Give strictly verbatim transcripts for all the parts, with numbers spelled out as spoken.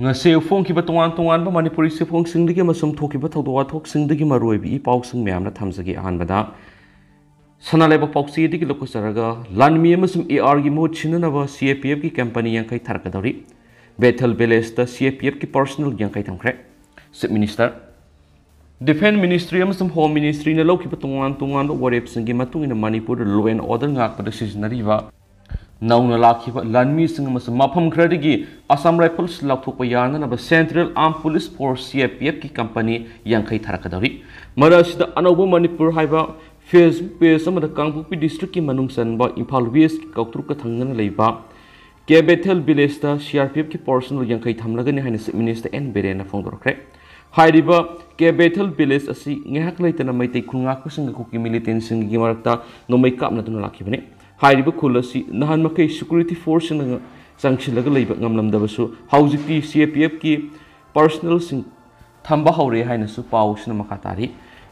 ꯉꯁꯤ ꯐꯣꯡꯈꯤꯕ ꯇꯣꯉꯥꯟ ꯇꯣꯉꯥꯟꯕ ꯃꯅꯤꯄꯨꯔꯤ ꯆꯦꯐꯣꯡꯁꯤꯡꯗꯒꯤ ꯑꯃꯁꯨꯡ ꯊꯣꯛꯈꯤꯕ ꯊꯧꯗꯣꯛ ꯋꯥꯊꯣꯛꯁꯤꯡꯗꯒꯤ ꯃꯔꯨꯑꯣꯏꯕ ꯏ ꯄꯥꯎꯁꯤꯡ ꯃꯌꯥꯝꯅ ꯊꯝꯖꯒꯦ꯫ ꯑꯍꯥꯟꯕꯗ ꯁꯅꯥ ꯂꯩꯕꯥꯛ ꯄꯥꯎꯆꯦꯗꯒꯤ ꯂꯧꯈꯠꯆꯔꯒ, ꯂꯥꯟꯃꯤ ꯑꯃꯁꯨꯡ AR ꯒꯤ ꯃꯍꯨꯠ ꯁꯤꯟꯅꯅꯕ CAPF ꯀꯤ ꯀꯝꯄꯅꯤ ꯌꯥꯡꯈꯩ ꯊꯥꯔꯛꯀꯗꯧꯔꯤ꯫ ꯕꯦꯊꯦꯜ ꯚꯤꯂꯦꯖꯇ CAPF ꯀꯤ ꯄꯔꯁꯅꯦꯜ ꯌꯥꯡꯈꯩ ꯊꯝꯈ꯭ꯔꯦ꯫ ꯆꯤꯐ ꯃꯤꯅꯤꯁꯇꯔ, ꯗꯤꯐꯦꯟꯁ ꯃꯤꯅꯤꯁꯇ꯭ꯔꯤ ꯑꯃꯁꯨꯡ ꯍꯣꯝ ꯃꯤꯅꯤꯁꯇ꯭ꯔꯤꯅ ꯂꯧꯈꯤꯕ ꯇꯣꯉꯥꯟ ꯇꯣꯉꯥꯟꯕ ꯋꯥꯔꯦꯞꯁꯤꯡꯒꯤ ꯃꯇꯨꯡ ꯏꯟꯅ ꯃꯅꯤꯄꯨꯔꯗ law and order ꯉꯥꯛꯄꯗ ꯁꯤꯖꯤꯟꯅꯔꯤꯕ ꯅꯧꯅ ꯂꯥꯛꯈꯤꯕ ꯂꯥꯟꯃꯤꯁꯤꯡ ꯑꯃꯁꯨꯡ ꯃꯐꯝ ꯈꯔꯗꯒꯤ ꯑꯁꯥꯝ ꯔꯥꯏꯐꯜꯁ ꯂꯧꯊꯣꯛꯄ ꯌꯥꯅꯅꯕ Central Armed Police Force, CAPF ꯀꯤ ꯀꯝꯄꯅꯤ ꯌꯥꯡꯈꯩ ꯊꯥꯔꯛꯀꯗꯧꯔꯤ꯫ ꯃꯔꯛ ꯑꯁꯤꯗ ꯑꯅꯧꯕ ꯃꯅꯤꯄꯨꯔ ꯍꯥꯏꯕ Facebook ꯄꯦꯖ ꯑꯃꯗ ꯀꯥꯡꯄꯣꯛꯄꯤ ꯗꯤꯁꯇ꯭ꯔꯤꯛꯀꯤ ꯃꯅꯨꯡ ꯆꯟꯕ ꯏꯝꯐꯥꯜ ꯋꯦꯁꯀꯤ ꯀꯧꯇ꯭ꯔꯨꯛꯀ ꯊꯪꯅꯅ ꯂꯩꯕ ꯀꯦ ꯕꯦꯊꯦꯜ ꯚꯤꯂꯦꯖꯇ CRPF ꯀꯤ ꯄꯔꯁꯅꯦꯜ ꯌꯥꯡꯈꯩ ꯊꯝꯂꯒꯅꯤ ꯍꯥꯏꯅ ꯆꯤꯐ ꯃꯤꯅꯤꯁꯇꯔ ꯑꯦꯟ ꯕꯤꯔꯦꯟꯅ ꯐꯣꯡꯗꯣꯔꯛꯈ꯭ꯔꯦ꯫ ꯍꯥꯏꯔꯤꯕ ꯀꯦ ꯕꯦꯊꯦꯜ ꯚꯤꯂꯦꯖ ꯑꯁꯤ ꯉꯥꯏꯍꯥꯛ ꯂꯩꯇꯅ ꯃꯩꯇꯩ ꯈꯨꯜ ꯉꯥꯛꯄꯁꯤꯡꯒ ꯀꯨꯀꯤ ꯃꯤꯂꯤꯇꯦꯟꯁꯤꯡꯒꯤ ꯃꯔꯛꯇ ꯅꯣꯡꯃꯩ ꯀꯥꯞꯅꯗꯨꯅ ꯂꯥꯛꯈꯤꯕꯅꯤ꯫ ꯍꯥꯏꯔꯤꯕ ꯈꯨꯜ ꯑꯁꯤ ꯅꯍꯥꯟ ꯃꯈꯩ ꯁꯦꯀ꯭ꯌꯨꯔꯤꯇꯤ ꯐꯣꯔꯁꯁꯤꯡꯅ ꯆꯪꯁꯤꯜꯂꯒ ꯂꯩꯕ ꯉꯝꯂꯝꯗꯕꯁꯨ ꯍꯧꯖꯤꯛꯇꯤ CAPF ꯀꯤ ꯄꯔꯁꯅꯦꯜꯁꯤꯡ ꯊꯝꯕ ꯍꯧꯔꯦ ꯍꯥꯏꯅꯁꯨ ꯄꯥꯎꯁꯤꯅ ꯃꯈꯥ ꯇꯥꯔꯤ꯫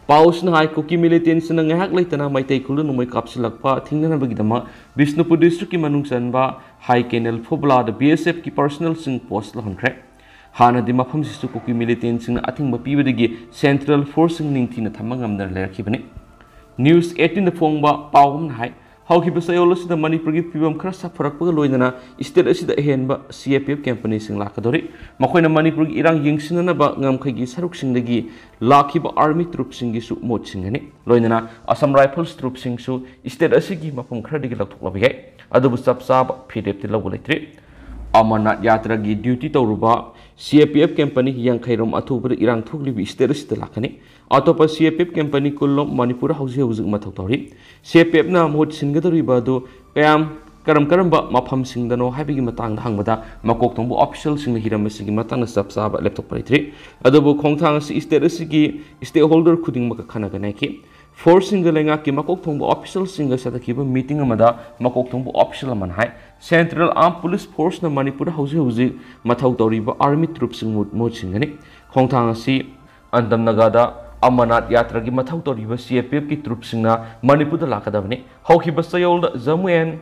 ꯄꯥꯎꯁꯤꯅ ꯍꯥꯏ, ꯀꯨꯀꯤ ꯃꯤꯂꯤꯇꯦꯟꯁꯤꯡꯅ ꯉꯥꯏꯍꯥꯛ ꯂꯩꯇꯅ ꯃꯩꯇꯩ ꯈꯨꯜꯗ ꯅꯣꯡꯃꯩ ꯀꯥꯞꯁꯤꯜꯂꯛꯄ ꯊꯤꯡꯅꯅꯕꯒꯤꯗꯃꯛ ꯕꯤꯁꯅꯨꯄꯨꯔ ꯗꯤꯁꯇ꯭ꯔꯤꯛꯀꯤ ꯃꯅꯨꯡ ꯆꯟꯕ ꯍꯥꯏ ꯀꯦꯅꯦꯜ ꯐꯣꯕꯂꯥꯗ BSF ꯀꯤ ꯄꯔꯁꯅꯦꯜꯁꯤꯡ ꯄꯣꯁ ꯂꯧꯍꯟꯈ꯭ꯔꯦ꯫ ꯍꯥꯟꯅꯗꯤ ꯃꯐꯝꯁꯤꯁꯨ ꯀꯨꯀꯤ ꯃꯤꯂꯤꯇꯦꯟꯁꯤꯡꯅ ꯑꯊꯤꯡꯕ ꯄꯤꯕꯗꯒꯤ ꯁꯦꯟꯇ꯭ꯔꯦꯜ ꯐꯣꯔꯁꯁꯤꯡ ꯅꯤꯡꯊꯤꯅ ꯊꯝꯕ ꯉꯝꯗꯅ ꯂꯩꯔꯛꯈꯤꯕꯅꯤ꯫ News eighteen ꯗ ꯐꯣꯡꯕ ꯄꯥꯎ ꯑꯃꯅ ꯍꯥꯏ, ꯍꯧꯈꯤꯕ ꯆꯌꯣꯜ ꯑꯁꯤꯗ ꯃꯅꯤꯄꯨꯔꯒꯤ ꯐꯤꯕꯝ ꯈꯔ ꯁꯥꯐꯔꯛꯄꯒ ꯂꯣꯏꯅꯅ ꯁ꯭ꯇꯦꯠ ꯑꯁꯤꯗ ꯑꯍꯦꯟꯕ CAPF ꯀꯝꯄꯅꯤꯁꯤꯡ ꯂꯥꯛꯀꯗꯧꯔꯤ꯫ ꯃꯈꯣꯏꯅ ꯃꯅꯤꯄꯨꯔꯒꯤ ꯏꯔꯥꯡ ꯌꯦꯡꯁꯤꯟꯅꯅꯕ ꯉꯝꯈꯩꯒꯤ ꯁꯔꯨꯛꯁꯤꯡꯗꯒꯤ ꯂꯥꯛꯈꯤꯕ ꯑꯥꯔꯃꯤ ꯇ꯭ꯔꯨꯞꯁꯤꯡꯒꯤꯁꯨ ꯃꯍꯨꯠ ꯁꯤꯟꯒꯅꯤ꯫ ꯂꯣꯏꯅꯅ ꯑꯁꯥꯝ ꯔꯥꯏꯐꯜꯁ ꯇ꯭ꯔꯨꯞꯁꯤꯡꯁꯨ ꯁ꯭ꯇꯦꯠ ꯑꯁꯤꯒꯤ ꯃꯐꯝ ꯈꯔꯗꯒꯤ ꯂꯧꯊꯣꯛꯂꯕ ꯌꯥꯏ꯫ ꯑꯗꯨꯕꯨ ꯆꯞ ꯆꯥꯕ ꯐꯤꯔꯦꯞꯇꯤ ꯂꯧꯕ ꯂꯩꯇ꯭ꯔꯤ꯫ ꯑꯃꯔꯅꯥꯊ ꯌꯥꯇ꯭ꯔꯥꯒꯤ ꯗ꯭ꯌꯨꯇꯤ ꯇꯧꯔꯨꯕ CAPF ꯀꯝꯄꯅꯤ ꯌꯥꯡꯈꯩ ꯔꯣꯝ ꯑꯊꯨꯕꯗ ꯏꯔꯥꯡ ꯊꯣꯛꯂꯤꯕ ꯁ꯭ꯇꯦꯠ ꯑꯁꯤꯗ ꯂꯥꯛꯀꯅꯤ꯫ ꯑꯇꯣꯞꯄ CAPF ꯀꯝꯄꯅꯤ ꯀꯨꯟ ꯔꯣꯝ ꯃꯅꯤꯄꯨꯔꯗ ꯍꯧꯖꯤꯛ ꯍꯧꯖꯤꯛ ꯃꯊꯧ ꯇꯧꯔꯤ꯫ CAPF ꯅ ꯃꯍꯨꯠ ꯁꯤꯟꯒꯗꯧꯔꯤꯕ ꯑꯗꯨ ꯀꯌꯥꯝ, ꯀꯔꯝ ꯀꯔꯝꯕ ꯃꯐꯝꯁꯤꯡꯗꯅꯣ ꯍꯥꯏꯕꯒꯤ ꯃꯇꯥꯡꯗ ꯍꯪꯕꯗ ꯃꯀꯣꯛ ꯊꯣꯡꯕ ꯑꯣꯐꯤꯁꯤꯌꯦꯜꯁꯤꯡꯅ ꯍꯤꯔꯝ ꯑꯁꯤꯒꯤ ꯃꯇꯥꯡꯗ ꯆꯞ ꯆꯥꯕ ꯂꯦꯞꯊꯣꯛꯄ ꯂꯩꯇ꯭ꯔꯤ꯫ ꯑꯗꯨꯕꯨ ꯈꯣꯡꯊꯥꯡ ꯑꯁꯤ ꯁ꯭ꯇꯦꯠ ꯑꯁꯤꯒꯤ stakeholder ꯈꯨꯗꯤꯡꯃꯛꯀ ꯈꯟꯅꯒꯅꯤ ꯍꯥꯏꯈꯤ꯫ ꯐꯣꯔꯁꯁꯤꯡꯒ ꯂꯩꯉꯥꯛꯀꯤ ꯃꯀꯣꯛ ꯊꯣꯡꯕ ꯑꯣꯐꯤꯁꯤꯌꯦꯜꯁꯤꯡꯒ ꯆꯠꯊꯈꯤꯕ ꯃꯤꯇꯤꯡ ꯑꯃꯗ ꯃꯀꯣꯛ ꯊꯣꯡꯕ ꯑꯣꯐꯤꯁꯤꯌꯦꯜ ꯑꯃꯅ ꯍꯥꯏ, Central Armed Police Force ꯅ ꯃꯅꯤꯄꯨꯔꯗ ꯍꯧꯖꯤꯛ ꯍꯧꯖꯤꯛ ꯃꯊꯧ ꯇꯧꯔꯤꯕ ꯑꯥꯔꯃꯤ ꯇ꯭ꯔꯨꯞꯁꯤꯡ ꯃꯍꯨꯠ, ꯃꯍꯨꯠ ꯁꯤꯟꯒꯅꯤ꯫ ꯈꯣꯡꯊꯥꯡ ꯑꯁꯤ ꯑꯟꯗꯝꯅꯒꯥꯗ ꯑꯃꯔꯅꯥꯊ ꯌꯥꯇ꯭ꯔꯥꯒꯤ ꯃꯊꯧ ꯇꯧꯔꯤꯕ CAPF ꯀꯤ ꯇ꯭ꯔꯨꯞꯁꯤꯡꯅ ꯃꯅꯤꯄꯨꯔꯗ ꯂꯥꯛꯀꯗꯕꯅꯤ꯫ ꯍꯧꯈꯤꯕ ꯆꯌꯣꯜꯗ ꯖꯝꯃꯨ ꯑꯦꯟ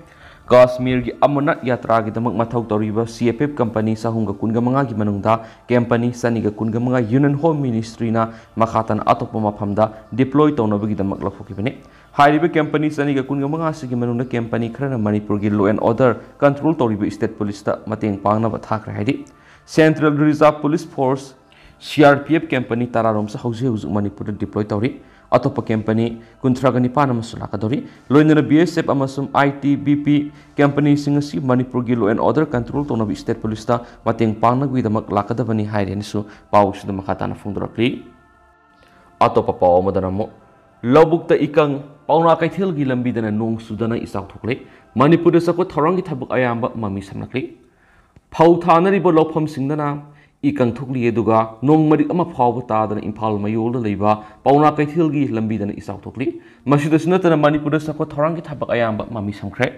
ꯀꯥꯁꯃꯤꯔꯒꯤ ꯑꯃꯔꯅꯥꯊ ꯌꯥꯇ꯭ꯔꯥꯒꯤꯗꯃꯛ ꯃꯊꯧ ꯇꯧꯔꯤꯕ ꯁꯤ ꯑꯦꯐ ꯑꯦꯐ ꯀꯝꯄꯅꯤ ꯆꯍꯨꯝꯒ ꯀꯨꯟꯒ ꯃꯉꯥꯒꯤ ꯃꯅꯨꯡꯗ ꯀꯝꯄꯅꯤ ꯆꯅꯤꯒ ꯀꯨꯟꯒ ꯃꯉꯥ Union Home Ministryꯅ ꯃꯈꯥ ꯇꯥꯅ ꯑꯇꯣꯞꯄ ꯃꯐꯝꯗ deploy ꯇꯧꯅꯕꯒꯤꯗꯃꯛ ꯂꯧꯊꯣꯛꯈꯤꯕꯅꯤ꯫ ꯍꯥꯏꯔꯤꯕ ꯀꯝꯄꯅꯤ ꯆꯅꯤꯒ ꯀꯨꯟꯒ ꯃꯉꯥ ꯑꯁꯤꯒꯤ ꯃꯅꯨꯡꯗ ꯀꯝꯄꯅꯤ ꯈꯔꯅ ꯃꯅꯤꯄꯨꯔꯒꯤ law and order control ꯇꯧꯔꯤꯕ state policeꯇ ꯃꯇꯦꯡ ꯄꯥꯡꯅꯕ ꯊꯥꯈ꯭ꯔꯦ ꯍꯥꯏꯔꯤ꯫ Central Reserve Police Force, C R P F company ꯇꯔꯥꯔꯣꯝꯁꯨ ꯍꯧꯖꯤꯛ ꯍꯧꯖꯤꯛ ꯃꯅꯤꯄꯨꯔꯗ deploy ꯇꯧꯔꯤ꯫ ꯑꯇꯣꯞꯄ ꯀꯝꯄꯅꯤ ꯀꯨꯟꯊ꯭ꯔꯥꯒ ꯅꯤꯄꯥꯟ ꯑꯃꯁꯨ ꯂꯥꯛꯀꯗꯧꯔꯤ꯫ ꯂꯣꯏꯅꯅ B S F ꯑꯃꯁꯨꯡ I T B P ꯀꯝꯄꯅꯤꯁꯤꯡ ꯑꯁꯤ ꯃꯅꯤꯄꯨꯔꯒꯤ law and order control ꯇꯧꯅꯕ state policeꯇ ꯃꯇꯦꯡ ꯄꯥꯡꯅꯕꯒꯤꯗꯃꯛ ꯂꯥꯛꯀꯗꯕꯅꯤ ꯍꯥꯏꯔꯦꯅꯁꯨ ꯄꯥꯎꯁꯤꯗ ꯃꯈꯥ ꯇꯥꯅ ꯐꯣꯡꯗꯣꯔꯛꯂꯤ꯫ ꯑꯇꯣꯞꯄ ꯄꯥꯎ ꯑꯃꯗꯅ ꯑꯃꯨꯛ, ꯂꯧꯕꯨꯛꯇ ꯏꯀꯪ, ꯄꯥꯎꯅꯥ ꯀꯩꯊꯦꯜꯒꯤ ꯂꯝꯕꯤꯗꯅ ꯅꯣꯡ ꯆꯨꯗꯅ ꯏꯆꯥꯎ ꯊꯣꯛꯂꯦ꯫ ꯃꯅꯤꯄꯨꯔꯗ ꯆꯥꯎꯈꯠ ꯊꯧꯔꯥꯡꯒꯤ ꯊꯕꯛ ꯑꯌꯥꯝꯕ ꯃꯃꯤ ꯁꯥꯝꯂꯛꯂꯤ꯫ ꯐꯧ ꯊꯥꯅꯔꯤꯕ ꯂꯧꯐꯝꯁꯤꯡꯗꯅ ꯏꯀꯪ ꯊꯣꯛꯂꯤ, ꯑꯗꯨꯒ ꯅꯣꯡ ꯃꯔꯤꯛ ꯑꯃ ꯐꯥꯎꯕ ꯇꯥꯗꯅ ꯏꯝꯐꯥꯜ ꯃꯌꯣꯜꯗ ꯂꯩꯕ ꯄꯥꯎꯅꯥ ꯀꯩꯊꯦꯜꯒꯤ ꯂꯝꯕꯤꯗꯅ ꯏꯆꯥꯎ ꯊꯣꯛꯂꯤ꯫ ꯃꯁꯤꯗꯁꯨ ꯅꯠꯇꯅ ꯃꯅꯤꯄꯨꯔꯗ ꯆꯥꯎꯈꯠ ꯊꯧꯔꯥꯡꯒꯤ ꯊꯕꯛ ꯑꯌꯥꯝꯕ ꯃꯃꯤ ꯁꯥꯝꯈ꯭ꯔꯦ꯫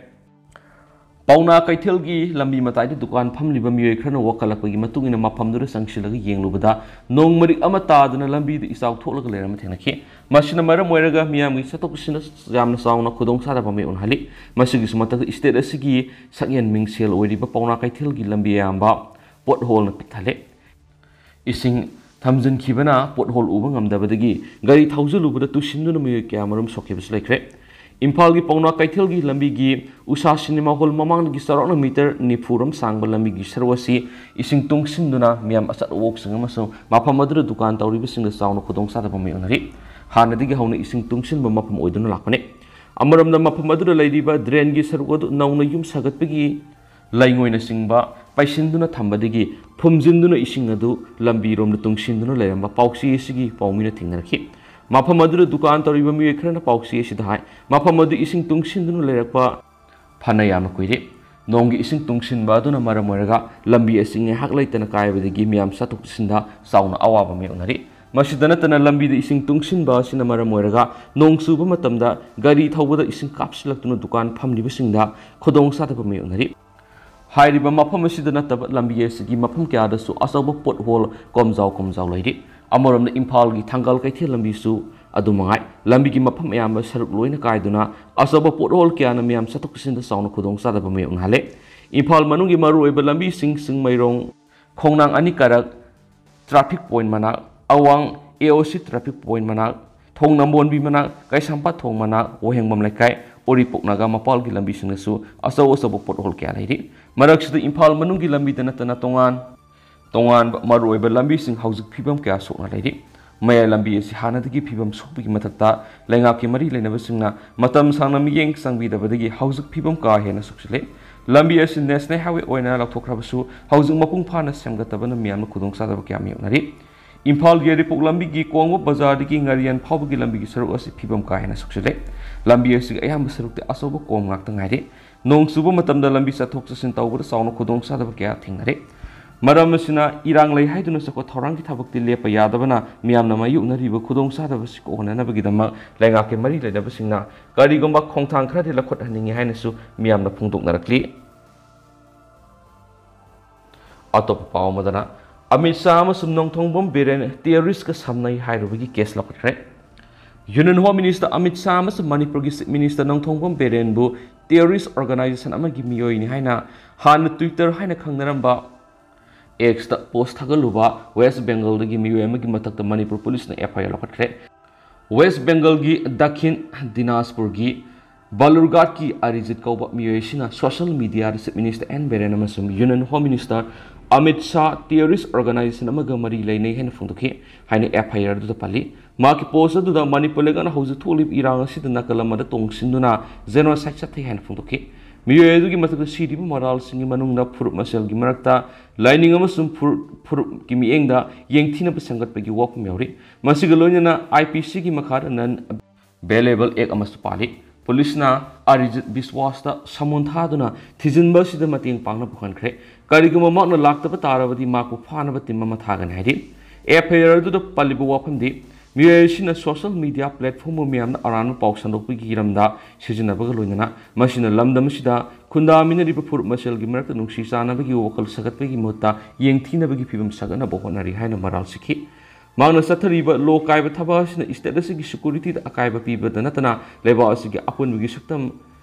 ꯄꯥꯎꯅꯥ ꯀꯩꯊꯦꯜꯒꯤ ꯂꯝꯕꯤ ꯃꯇꯥꯏꯗ ꯗꯨꯀꯥꯟ ꯐꯝꯂꯤꯕ ꯃꯤꯑꯣꯏ ꯈꯔꯅ ꯋꯥꯈꯠꯂꯛꯄꯒꯤ ꯃꯇꯨꯡ ꯏꯟꯅ ꯃꯐꯝꯗꯨꯗ ꯆꯪꯁꯤꯜꯂꯒ ꯌꯦꯡꯂꯨꯕꯗ ꯅꯣꯡ ꯃꯔꯤꯛ ꯑꯃ ꯇꯥꯗꯨꯅ ꯂꯝꯕꯤꯗ ꯏꯆꯥꯎ ꯊꯣꯛꯂꯒ ꯂꯩꯔꯝꯕ ꯊꯦꯡꯅꯈꯤ꯫ ꯃꯁꯤꯅ ꯃꯔꯝ ꯑꯣꯏꯔꯒ ꯃꯤꯌꯥꯝꯒꯤ ꯆꯠꯊꯣꯛ ꯆꯠꯁꯤꯟꯗ ꯌꯥꯝꯅ ꯆꯥꯎꯅ ꯈꯨꯗꯣꯡꯆꯥꯗꯕ ꯃꯥꯌꯣꯛꯅꯍꯜꯂꯤ꯫ ꯃꯁꯤꯒꯤꯁꯨ ꯃꯊꯛꯇ state ꯑꯁꯤꯒꯤ ꯁꯛꯍꯦꯟ ꯃꯤꯡꯁꯦꯜ ꯑꯣꯏꯔꯤꯕ ꯄꯥꯎꯅꯥ ꯀꯩꯊꯦꯜꯒꯤ ꯂꯝꯕꯤ ꯑꯌꯥꯝꯕ potholeꯅ ꯄꯤꯛ ꯊꯜꯂꯦ꯫ ꯏꯁꯤꯡ ꯊꯝꯖꯤꯟꯈꯤꯕꯅ pothole ꯎꯕ ꯉꯝꯗꯕꯗꯒꯤ ꯒꯥꯔꯤ ꯊꯧꯖꯤꯜꯂꯨꯕꯗ ꯇꯨꯁꯤꯟꯗꯨꯅ ꯃꯤꯑꯣꯏ ꯀꯌꯥꯃꯔꯨꯝ ꯁꯣꯛꯈꯤꯕꯁꯨ ꯂꯩꯈ꯭ꯔꯦ꯫ ꯏꯝꯐꯥꯜꯒꯤ ꯄꯥꯎꯅꯥ ꯀꯩꯊꯦꯜꯒꯤ ꯂꯝꯕꯤꯒꯤ ꯎꯁꯥ cinema hall ꯃꯃꯥꯡꯗꯒꯤ ꯆꯥꯎꯔꯥꯛꯅ meter ꯅꯤꯐꯨ ꯔꯣꯝ ꯁꯥꯡꯕ ꯂꯝꯕꯤꯒꯤ ꯁꯔꯨꯛ ꯑꯁꯤ ꯏꯁꯤꯡ ꯇꯨꯡꯁꯤꯟꯗꯨꯅ ꯃꯤꯌꯥꯝ ꯑꯆꯠ ꯑꯋꯣꯛꯁꯤꯡ ꯑꯃꯁꯨꯡ ꯃꯐꯝ ꯑꯗꯨꯗ ꯗꯨꯀꯥꯟ ꯇꯧꯔꯤꯕꯁꯤꯡꯗ ꯆꯥꯎꯅ ꯈꯨꯗꯣꯡꯆꯥꯗꯕ ꯃꯥꯌꯣꯛꯅꯔꯤ꯫ ꯍꯥꯟꯅꯗꯒꯤ ꯍꯧꯅ ꯏꯁꯤꯡ ꯇꯨꯡꯁꯤꯟꯕ ꯃꯐꯝ ꯑꯣꯏꯗꯨꯅ ꯂꯥꯛꯄꯅꯤ꯫ ꯑꯃꯔꯣꯝꯗ, ꯃꯐꯝ ꯑꯗꯨꯗ ꯂꯩꯔꯤꯕ drainꯒꯤ ꯁꯔꯨꯛ ꯑꯗꯨ ꯅꯧꯅ ꯌꯨꯝ ꯁꯥꯒꯠꯄꯒꯤ ꯂꯩꯉꯣꯏꯅꯆꯤꯡꯕ ꯄꯩꯁꯤꯟꯗꯨꯅ ꯊꯝꯕꯗꯒꯤ ꯐꯨꯝꯖꯤꯟꯗꯨꯅ ꯏꯁꯤꯡ ꯑꯗꯨ ꯂꯝꯕꯤꯔꯣꯝꯗ ꯇꯨꯡꯁꯤꯟꯗꯨꯅ ꯂꯩꯔꯝꯕ ꯄꯥꯎꯆꯦ ꯑꯁꯤꯒꯤ ꯄꯥꯎꯃꯤꯅ ꯊꯦꯡꯅꯔꯛꯈꯤ꯫ ꯃꯐꯝ ꯑꯗꯨꯗ ꯗꯨꯀꯥꯟ ꯇꯧꯔꯤꯕ ꯃꯤꯑꯣꯏ ꯈꯔꯅ ꯄꯥꯎꯆꯦ ꯑꯁꯤꯗ ꯍꯥꯏ, ꯃꯐꯝ ꯑꯗꯨ ꯏꯁꯤꯡ ꯇꯨꯡꯁꯤꯟꯗꯨꯅ ꯂꯩꯔꯛꯄ ꯐꯅ ꯌꯥꯝꯅ ꯀꯨꯏꯔꯦ꯫ ꯅꯣꯡꯒꯤ ꯏꯁꯤꯡ ꯇꯨꯡꯁꯤꯟꯕ ꯑꯗꯨꯅ ꯃꯔꯝ ꯑꯣꯏꯔꯒ ꯂꯝꯕꯤ ꯑꯁꯤ ꯉꯥꯏꯍꯥꯛ ꯂꯩꯇꯅ ꯀꯥꯏꯕꯗꯒꯤ ꯃꯤꯌꯥꯝ ꯆꯠꯊꯣꯛ ꯆꯠꯁꯤꯟꯗ ꯆꯥꯎꯅ ꯑꯋꯥꯕ ꯃꯥꯌꯣꯛꯅꯔꯤ꯫ ꯃꯁꯤꯗ ꯅꯠꯇꯅ, ꯂꯝꯕꯤꯗ ꯏꯁꯤꯡ ꯇꯨꯡꯁꯤꯟꯕ ꯑꯁꯤꯅ ꯃꯔꯝ ꯑꯣꯏꯔꯒ ꯅꯣꯡ ꯆꯨꯕ ꯃꯇꯝꯗ ꯒꯥꯔꯤ ꯊꯧꯕꯗ ꯏꯁꯤꯡ ꯀꯥꯞꯁꯤꯜꯂꯛꯇꯨꯅ ꯗꯨꯀꯥꯟ ꯐꯝꯂꯤꯕꯁꯤꯡꯗ ꯈꯨꯗꯣꯡꯆꯥꯗꯕ ꯃꯥꯌꯣꯛꯅꯔꯤ꯫ ꯍꯥꯏꯔꯤꯕ ꯃꯐꯝ ꯑꯁꯤꯗ ꯅꯠꯇꯕ ꯂꯝꯕꯤ ꯑꯁꯤꯒꯤ ꯃꯐꯝ ꯀꯌꯥꯗꯁꯨ ꯑꯆꯧꯕ pothole ꯀꯣꯝꯖꯥꯎ ꯀꯣꯝꯖꯥꯎ ꯂꯩꯔꯤ꯫ ꯑꯃꯔꯣꯝꯗ, ꯏꯝꯐꯥꯜꯒꯤ ꯊꯪꯒꯥꯜ ꯀꯩꯊꯦꯜ ꯂꯝꯕꯤꯁꯨ ꯑꯗꯨ ꯃꯉꯥꯏ, ꯂꯝꯕꯤꯒꯤ ꯃꯐꯝ ꯑꯌꯥꯝꯕ ꯁꯔꯨꯛ ꯂꯣꯏꯅ ꯀꯥꯏꯗꯨꯅ ꯑꯆꯧꯕ ꯄꯣꯠꯍꯣꯜ ꯀꯌꯥꯅ ꯃꯤꯌꯥꯝ ꯆꯠꯊꯣꯛ ꯆꯠꯁꯤꯟꯗ ꯆꯥꯎꯅ ꯈꯨꯗꯣꯡꯆꯥꯗꯕ ꯃꯥꯌꯣꯛꯅꯍꯜꯂꯦ꯫ ꯏꯝꯐꯥꯜ ꯃꯅꯨꯡꯒꯤ ꯃꯔꯨꯑꯣꯏꯕ ꯂꯝꯕꯤꯁꯤꯡ, ꯆꯤꯡꯃꯩꯔꯣꯡ, ꯈꯣꯡꯅꯥꯡ ꯑꯅꯤ ꯀꯥꯔꯛ traffic point ꯃꯅꯥꯛ, ꯑꯋꯥꯡ AOC traffic point ꯃꯅꯥꯛ, ꯊꯣꯡ ꯅꯝꯕꯣꯟꯕꯤ ꯃꯅꯥꯛ, ꯀꯩꯁꯥꯝꯄꯥꯠ ꯊꯣꯡ ꯃꯅꯥꯛ, ꯋꯥꯍꯦꯡꯕꯝ ꯂꯩꯀꯥꯏ, ꯎꯔꯤꯄꯣꯛ ꯅꯥꯒꯥ ꯃꯄꯥꯜꯒꯤ ꯂꯝꯕꯤꯁꯤꯡꯗꯁꯨ ꯑꯆꯧ ꯑꯆꯧꯕ ꯄꯣꯠꯍꯣꯜ ꯀꯌꯥ ꯂꯩꯔꯤ꯫ ꯃꯔꯛꯁꯤꯗ ꯏꯝꯐꯥꯜ ꯃꯅꯨꯡꯒꯤ ꯂꯝꯕꯤꯗ ꯅꯠꯇꯅ ꯇꯣꯉꯥꯟ ꯇꯣꯉꯥꯟꯕ ꯃꯔꯨꯑꯣꯏꯕ ꯂꯝꯕꯤꯁꯤꯡ ꯍꯧꯖꯤꯛ ꯐꯤꯕꯝ ꯀꯌꯥ ꯁꯣꯛꯅ ꯂꯩꯔꯤ꯫ ꯃꯌꯥꯏ ꯂꯝꯕꯤ ꯑꯁꯤ ꯍꯥꯟꯅꯗꯒꯤ ꯐꯤꯕꯝ ꯁꯣꯛꯄꯒꯤ ꯃꯊꯛꯇ, ꯂꯩꯉꯥꯛꯀꯤ ꯃꯔꯤ ꯂꯩꯅꯕꯁꯤꯡꯅ ꯃꯇꯝ ꯁꯥꯡꯅ ꯃꯤꯠꯌꯦꯡ ꯆꯪꯕꯤꯗꯕꯗꯒꯤ ꯍꯧꯖꯤꯛ ꯐꯤꯕꯝ ꯀꯥ ꯍꯦꯟꯅ ꯁꯣꯛꯆꯤꯜꯂꯦ꯫ ꯂꯝꯕꯤ ꯑꯁꯤ National Highway ꯑꯣꯏꯅ ꯂꯥꯎꯊꯣꯛꯈ꯭ꯔꯕꯁꯨ, ꯍꯧꯖꯤꯛ ꯃꯄꯨꯡ ꯐꯥꯅ ꯁꯦꯝꯒꯠꯇꯕꯅ ꯃꯤꯌꯥꯝꯅ ꯈꯨꯗꯣꯡꯆꯥꯗꯕ ꯀꯌꯥ ꯃꯥꯌꯣꯛꯅꯔꯤ꯫ ꯏꯝꯐꯥꯜꯒꯤ ꯌꯥꯏꯔꯤꯄꯣꯛ ꯂꯝꯕꯤꯒꯤ ꯀꯣꯡꯕ ꯕꯖꯥꯔꯗꯒꯤ ꯉꯥꯔꯤꯌꯥꯟ ꯐꯥꯎꯕꯒꯤ ꯂꯝꯕꯤꯒꯤ ꯁꯔꯨꯛ ꯑꯁꯤ ꯐꯤꯕꯝ ꯀꯥ ꯍꯦꯟꯅ ꯁꯣꯛꯆꯤꯜꯂꯦ꯫ ꯂꯝꯕꯤ ꯑꯁꯤꯒꯤ ꯑꯌꯥꯝꯕ ꯁꯔꯨꯛꯇꯤ ꯑꯆꯧꯕ ꯀꯣꯝ ꯉꯥꯛꯇ ꯉꯥꯏꯔꯦ꯫ ꯅꯣꯡ ꯆꯨꯕ ꯃꯇꯝꯗ ꯂꯝꯕꯤ ꯆꯠꯊꯣꯛ ꯆꯠꯁꯤꯟ ꯇꯧꯕꯗ ꯆꯥꯎꯅ ꯈꯨꯗꯣꯡꯆꯥꯗꯕ ꯀꯌꯥ ꯊꯦꯡꯅꯔꯦ꯫ ꯃꯔꯝ ꯑꯁꯤꯅ, ꯏꯔꯥꯡ ꯂꯩ ꯍꯥꯏꯗꯨꯅ ꯆꯥꯎꯈꯠ ꯊꯧꯔꯥꯡꯒꯤ ꯊꯕꯛꯇꯤ ꯂꯦꯞꯄ ꯌꯥꯗꯕꯅ ꯃꯤꯌꯥꯝꯅ ꯃꯥꯌꯣꯛꯅꯔꯤꯕ ꯈꯨꯗꯣꯡꯆꯥꯗꯕꯁꯤ ꯀꯣꯛꯍꯟꯅꯅꯕꯒꯤꯗꯃꯛ ꯂꯩꯉꯥꯛꯀꯤ ꯃꯔꯤ ꯂꯩꯅꯕꯁꯤꯡꯅ ꯀꯔꯤꯒꯨꯝꯕ ꯈꯣꯡꯊꯥꯡ ꯈꯔꯗꯤ ꯂꯧꯈꯠꯍꯟꯅꯤꯡꯏ ꯍꯥꯏꯅꯁꯨ ꯃꯤꯌꯥꯝꯅ ꯐꯣꯡꯗꯣꯛꯅꯔꯛꯂꯤ꯫ ꯑꯇꯣꯞꯄ ꯄꯥꯎ ꯑꯃꯗꯅ, ꯑꯃꯤꯠ ꯁꯥꯍ ꯑꯃꯁꯨꯡ ꯅꯣꯡꯊꯣꯡꯕꯝ ꯕꯤꯔꯦꯟ terrorist ꯀ ꯁꯝꯅꯩ ꯍꯥꯏꯔꯨꯕꯒꯤ case ꯂꯧꯈꯠꯈ꯭ꯔꯦ꯫ Union Home Minister Amit Shah ꯑꯃꯁꯨꯡ ꯃꯅꯤꯄꯨꯔꯒꯤ Chief Minister ꯅꯣꯡꯊꯣꯡꯕꯝ ꯕꯤꯔꯦꯟꯕꯨ terrorist organization ꯑꯃꯒꯤ ꯃꯤꯑꯣꯏꯅꯤ ꯍꯥꯏꯅ ꯍꯥꯟꯅ Twitter ꯍꯥꯏꯅ ꯈꯪꯅꯔꯝꯕ X ꯇ post ꯊꯥꯒꯠꯂꯨꯕ West Bengal ꯗꯒꯤ ꯃꯤꯑꯣꯏ ꯑꯃꯒꯤ ꯃꯊꯛꯇ ꯃꯅꯤꯄꯨꯔ ꯄꯨꯂꯤꯁꯅ FIR ꯂꯧꯈꯠꯈ꯭ꯔꯦ꯫ West Bengal ꯒꯤ ꯗꯛꯈꯤꯟ ꯗꯤꯅꯥꯖꯄꯨꯔꯒꯤ ꯕꯥꯂꯨꯔꯒꯥꯠꯀꯤ ꯑꯔꯤꯖꯤꯠ ꯀꯧꯕ ꯃꯤꯑꯣꯏ ꯑꯁꯤꯅ social media ꯗ Chief Minister ꯑꯦꯟ ꯕꯤꯔꯦꯟ ꯑꯃꯁꯨꯡ Union Home Minister Amit Shah terrorist organization ꯑꯃꯒ ꯃꯔꯤ ꯂꯩꯅꯩ ꯍꯥꯏꯅ ꯐꯣꯡꯗꯣꯛꯈꯤ ꯍꯥꯏꯅ FIR ꯑꯗꯨꯗ ꯄꯜꯂꯤ꯫ ꯃꯍꯥꯛꯀꯤ post ꯑꯗꯨꯗ ꯃꯅꯤꯄꯨꯔ ꯂꯩꯉꯥꯛꯅ ꯍꯧꯖꯤꯛ ꯊꯣꯛꯂꯤꯕ ꯏꯔꯥꯡ ꯑꯁꯤꯗ ꯅꯥꯀꯜ ꯑꯃꯗ ꯇꯣꯡꯁꯤꯟꯗꯨꯅ genocide ꯆꯠꯊꯩ ꯍꯥꯏꯅ ꯐꯣꯡꯗꯣꯛꯈꯤ꯫ ꯃꯤꯑꯣꯏ ꯑꯗꯨꯒꯤ ꯃꯊꯛꯇ ꯁꯤꯔꯤꯕ ꯃꯔꯥꯜꯁꯤꯡꯒꯤ ꯃꯅꯨꯡꯗ ꯐꯨꯔꯨꯞ ꯃꯁꯦꯜꯒꯤ ꯃꯔꯛꯇ ꯂꯥꯏꯅꯤꯡ ꯑꯃꯁꯨꯡ ꯐꯨꯔꯨꯞ, ꯐꯨꯔꯨꯞꯀꯤ ꯃꯤꯠꯌꯦꯡꯗ ꯌꯦꯡꯊꯤꯅꯕ ꯁꯦꯝꯒꯠꯄꯒꯤ ꯋꯥꯐꯝ ꯌꯥꯎꯔꯤ꯫ ꯃꯁꯤꯒ ꯂꯣꯏꯅꯅ IPC ꯒꯤ ꯃꯈꯥꯗ Non Bailable Act ꯑꯃꯁꯨ ꯄꯥꯜꯂꯤ꯫ ꯄꯨꯂꯤꯁꯅ ꯑꯔꯤꯖꯤꯠ ꯕꯤꯁꯋꯥꯁꯇ summon ꯊꯥꯗꯨꯅ ꯊꯤꯖꯤꯟꯕ ꯑꯁꯤꯗ ꯃꯇꯦꯡ ꯄꯥꯡꯅꯕ ꯍꯣꯠꯅꯈ꯭ꯔꯦ꯫ ꯀꯔꯤꯒꯨꯝꯕ ꯃꯍꯥꯛꯅ ꯂꯥꯛꯇꯕ ꯇꯥꯔꯕꯗꯤ ꯃꯍꯥꯛꯄꯨ ꯐꯥꯅꯕ team ꯑꯃ ꯊꯥꯒꯅꯤ ꯍꯥꯏꯔꯤ꯫ FIR ꯑꯗꯨꯗ ꯄꯜꯂꯤꯕ ꯋꯥꯐꯝꯗꯤ ꯃꯤꯑꯣꯏ ꯑꯁꯤꯅ social media platform ꯕꯨ ꯃꯤꯌꯥꯝꯅ ꯑꯔꯥꯟꯕ ꯄꯥꯎ ꯁꯟꯗꯣꯛꯄꯒꯤ ꯍꯤꯔꯝꯗ ꯁꯤꯖꯤꯟꯅꯕꯒ ꯂꯣꯏꯅꯅ ꯃꯁꯤꯅ ꯂꯝꯗꯝ ꯑꯁꯤꯗ ꯈꯨꯟꯗꯥꯃꯤꯟꯅꯔꯤꯕ ꯐꯨꯔꯨꯞ ꯃꯁꯦꯜꯒꯤ ꯃꯔꯛꯇ ꯅꯨꯡꯁꯤ ꯆꯥꯟꯅꯕꯒꯤ ꯋꯥꯈꯜ ꯁꯥꯒꯠꯄꯒꯤ ꯃꯍꯨꯠꯇ ꯌꯦꯡꯊꯤꯅꯕꯒꯤ ꯐꯤꯕꯝ ꯁꯥꯒꯠꯅꯕ ꯍꯣꯠꯅꯔꯤ ꯍꯥꯏꯅ ꯃꯔꯥꯜ ꯁꯤꯈꯤ꯫ ꯃꯍꯥꯛꯅ ꯆꯠꯊꯔꯤꯕ ꯂꯣ ꯀꯥꯏꯕ ꯊꯕꯛ ꯑꯁꯤꯅ state ꯑꯁꯤꯒꯤ securityꯗ ꯑꯀꯥꯏꯕ ꯄꯤꯕꯗ ꯅꯠꯇꯅ ꯂꯩꯕꯥꯛ ꯑꯁꯤꯒꯤ ꯑꯄꯨꯟꯕꯒꯤ ꯁꯛꯇꯝ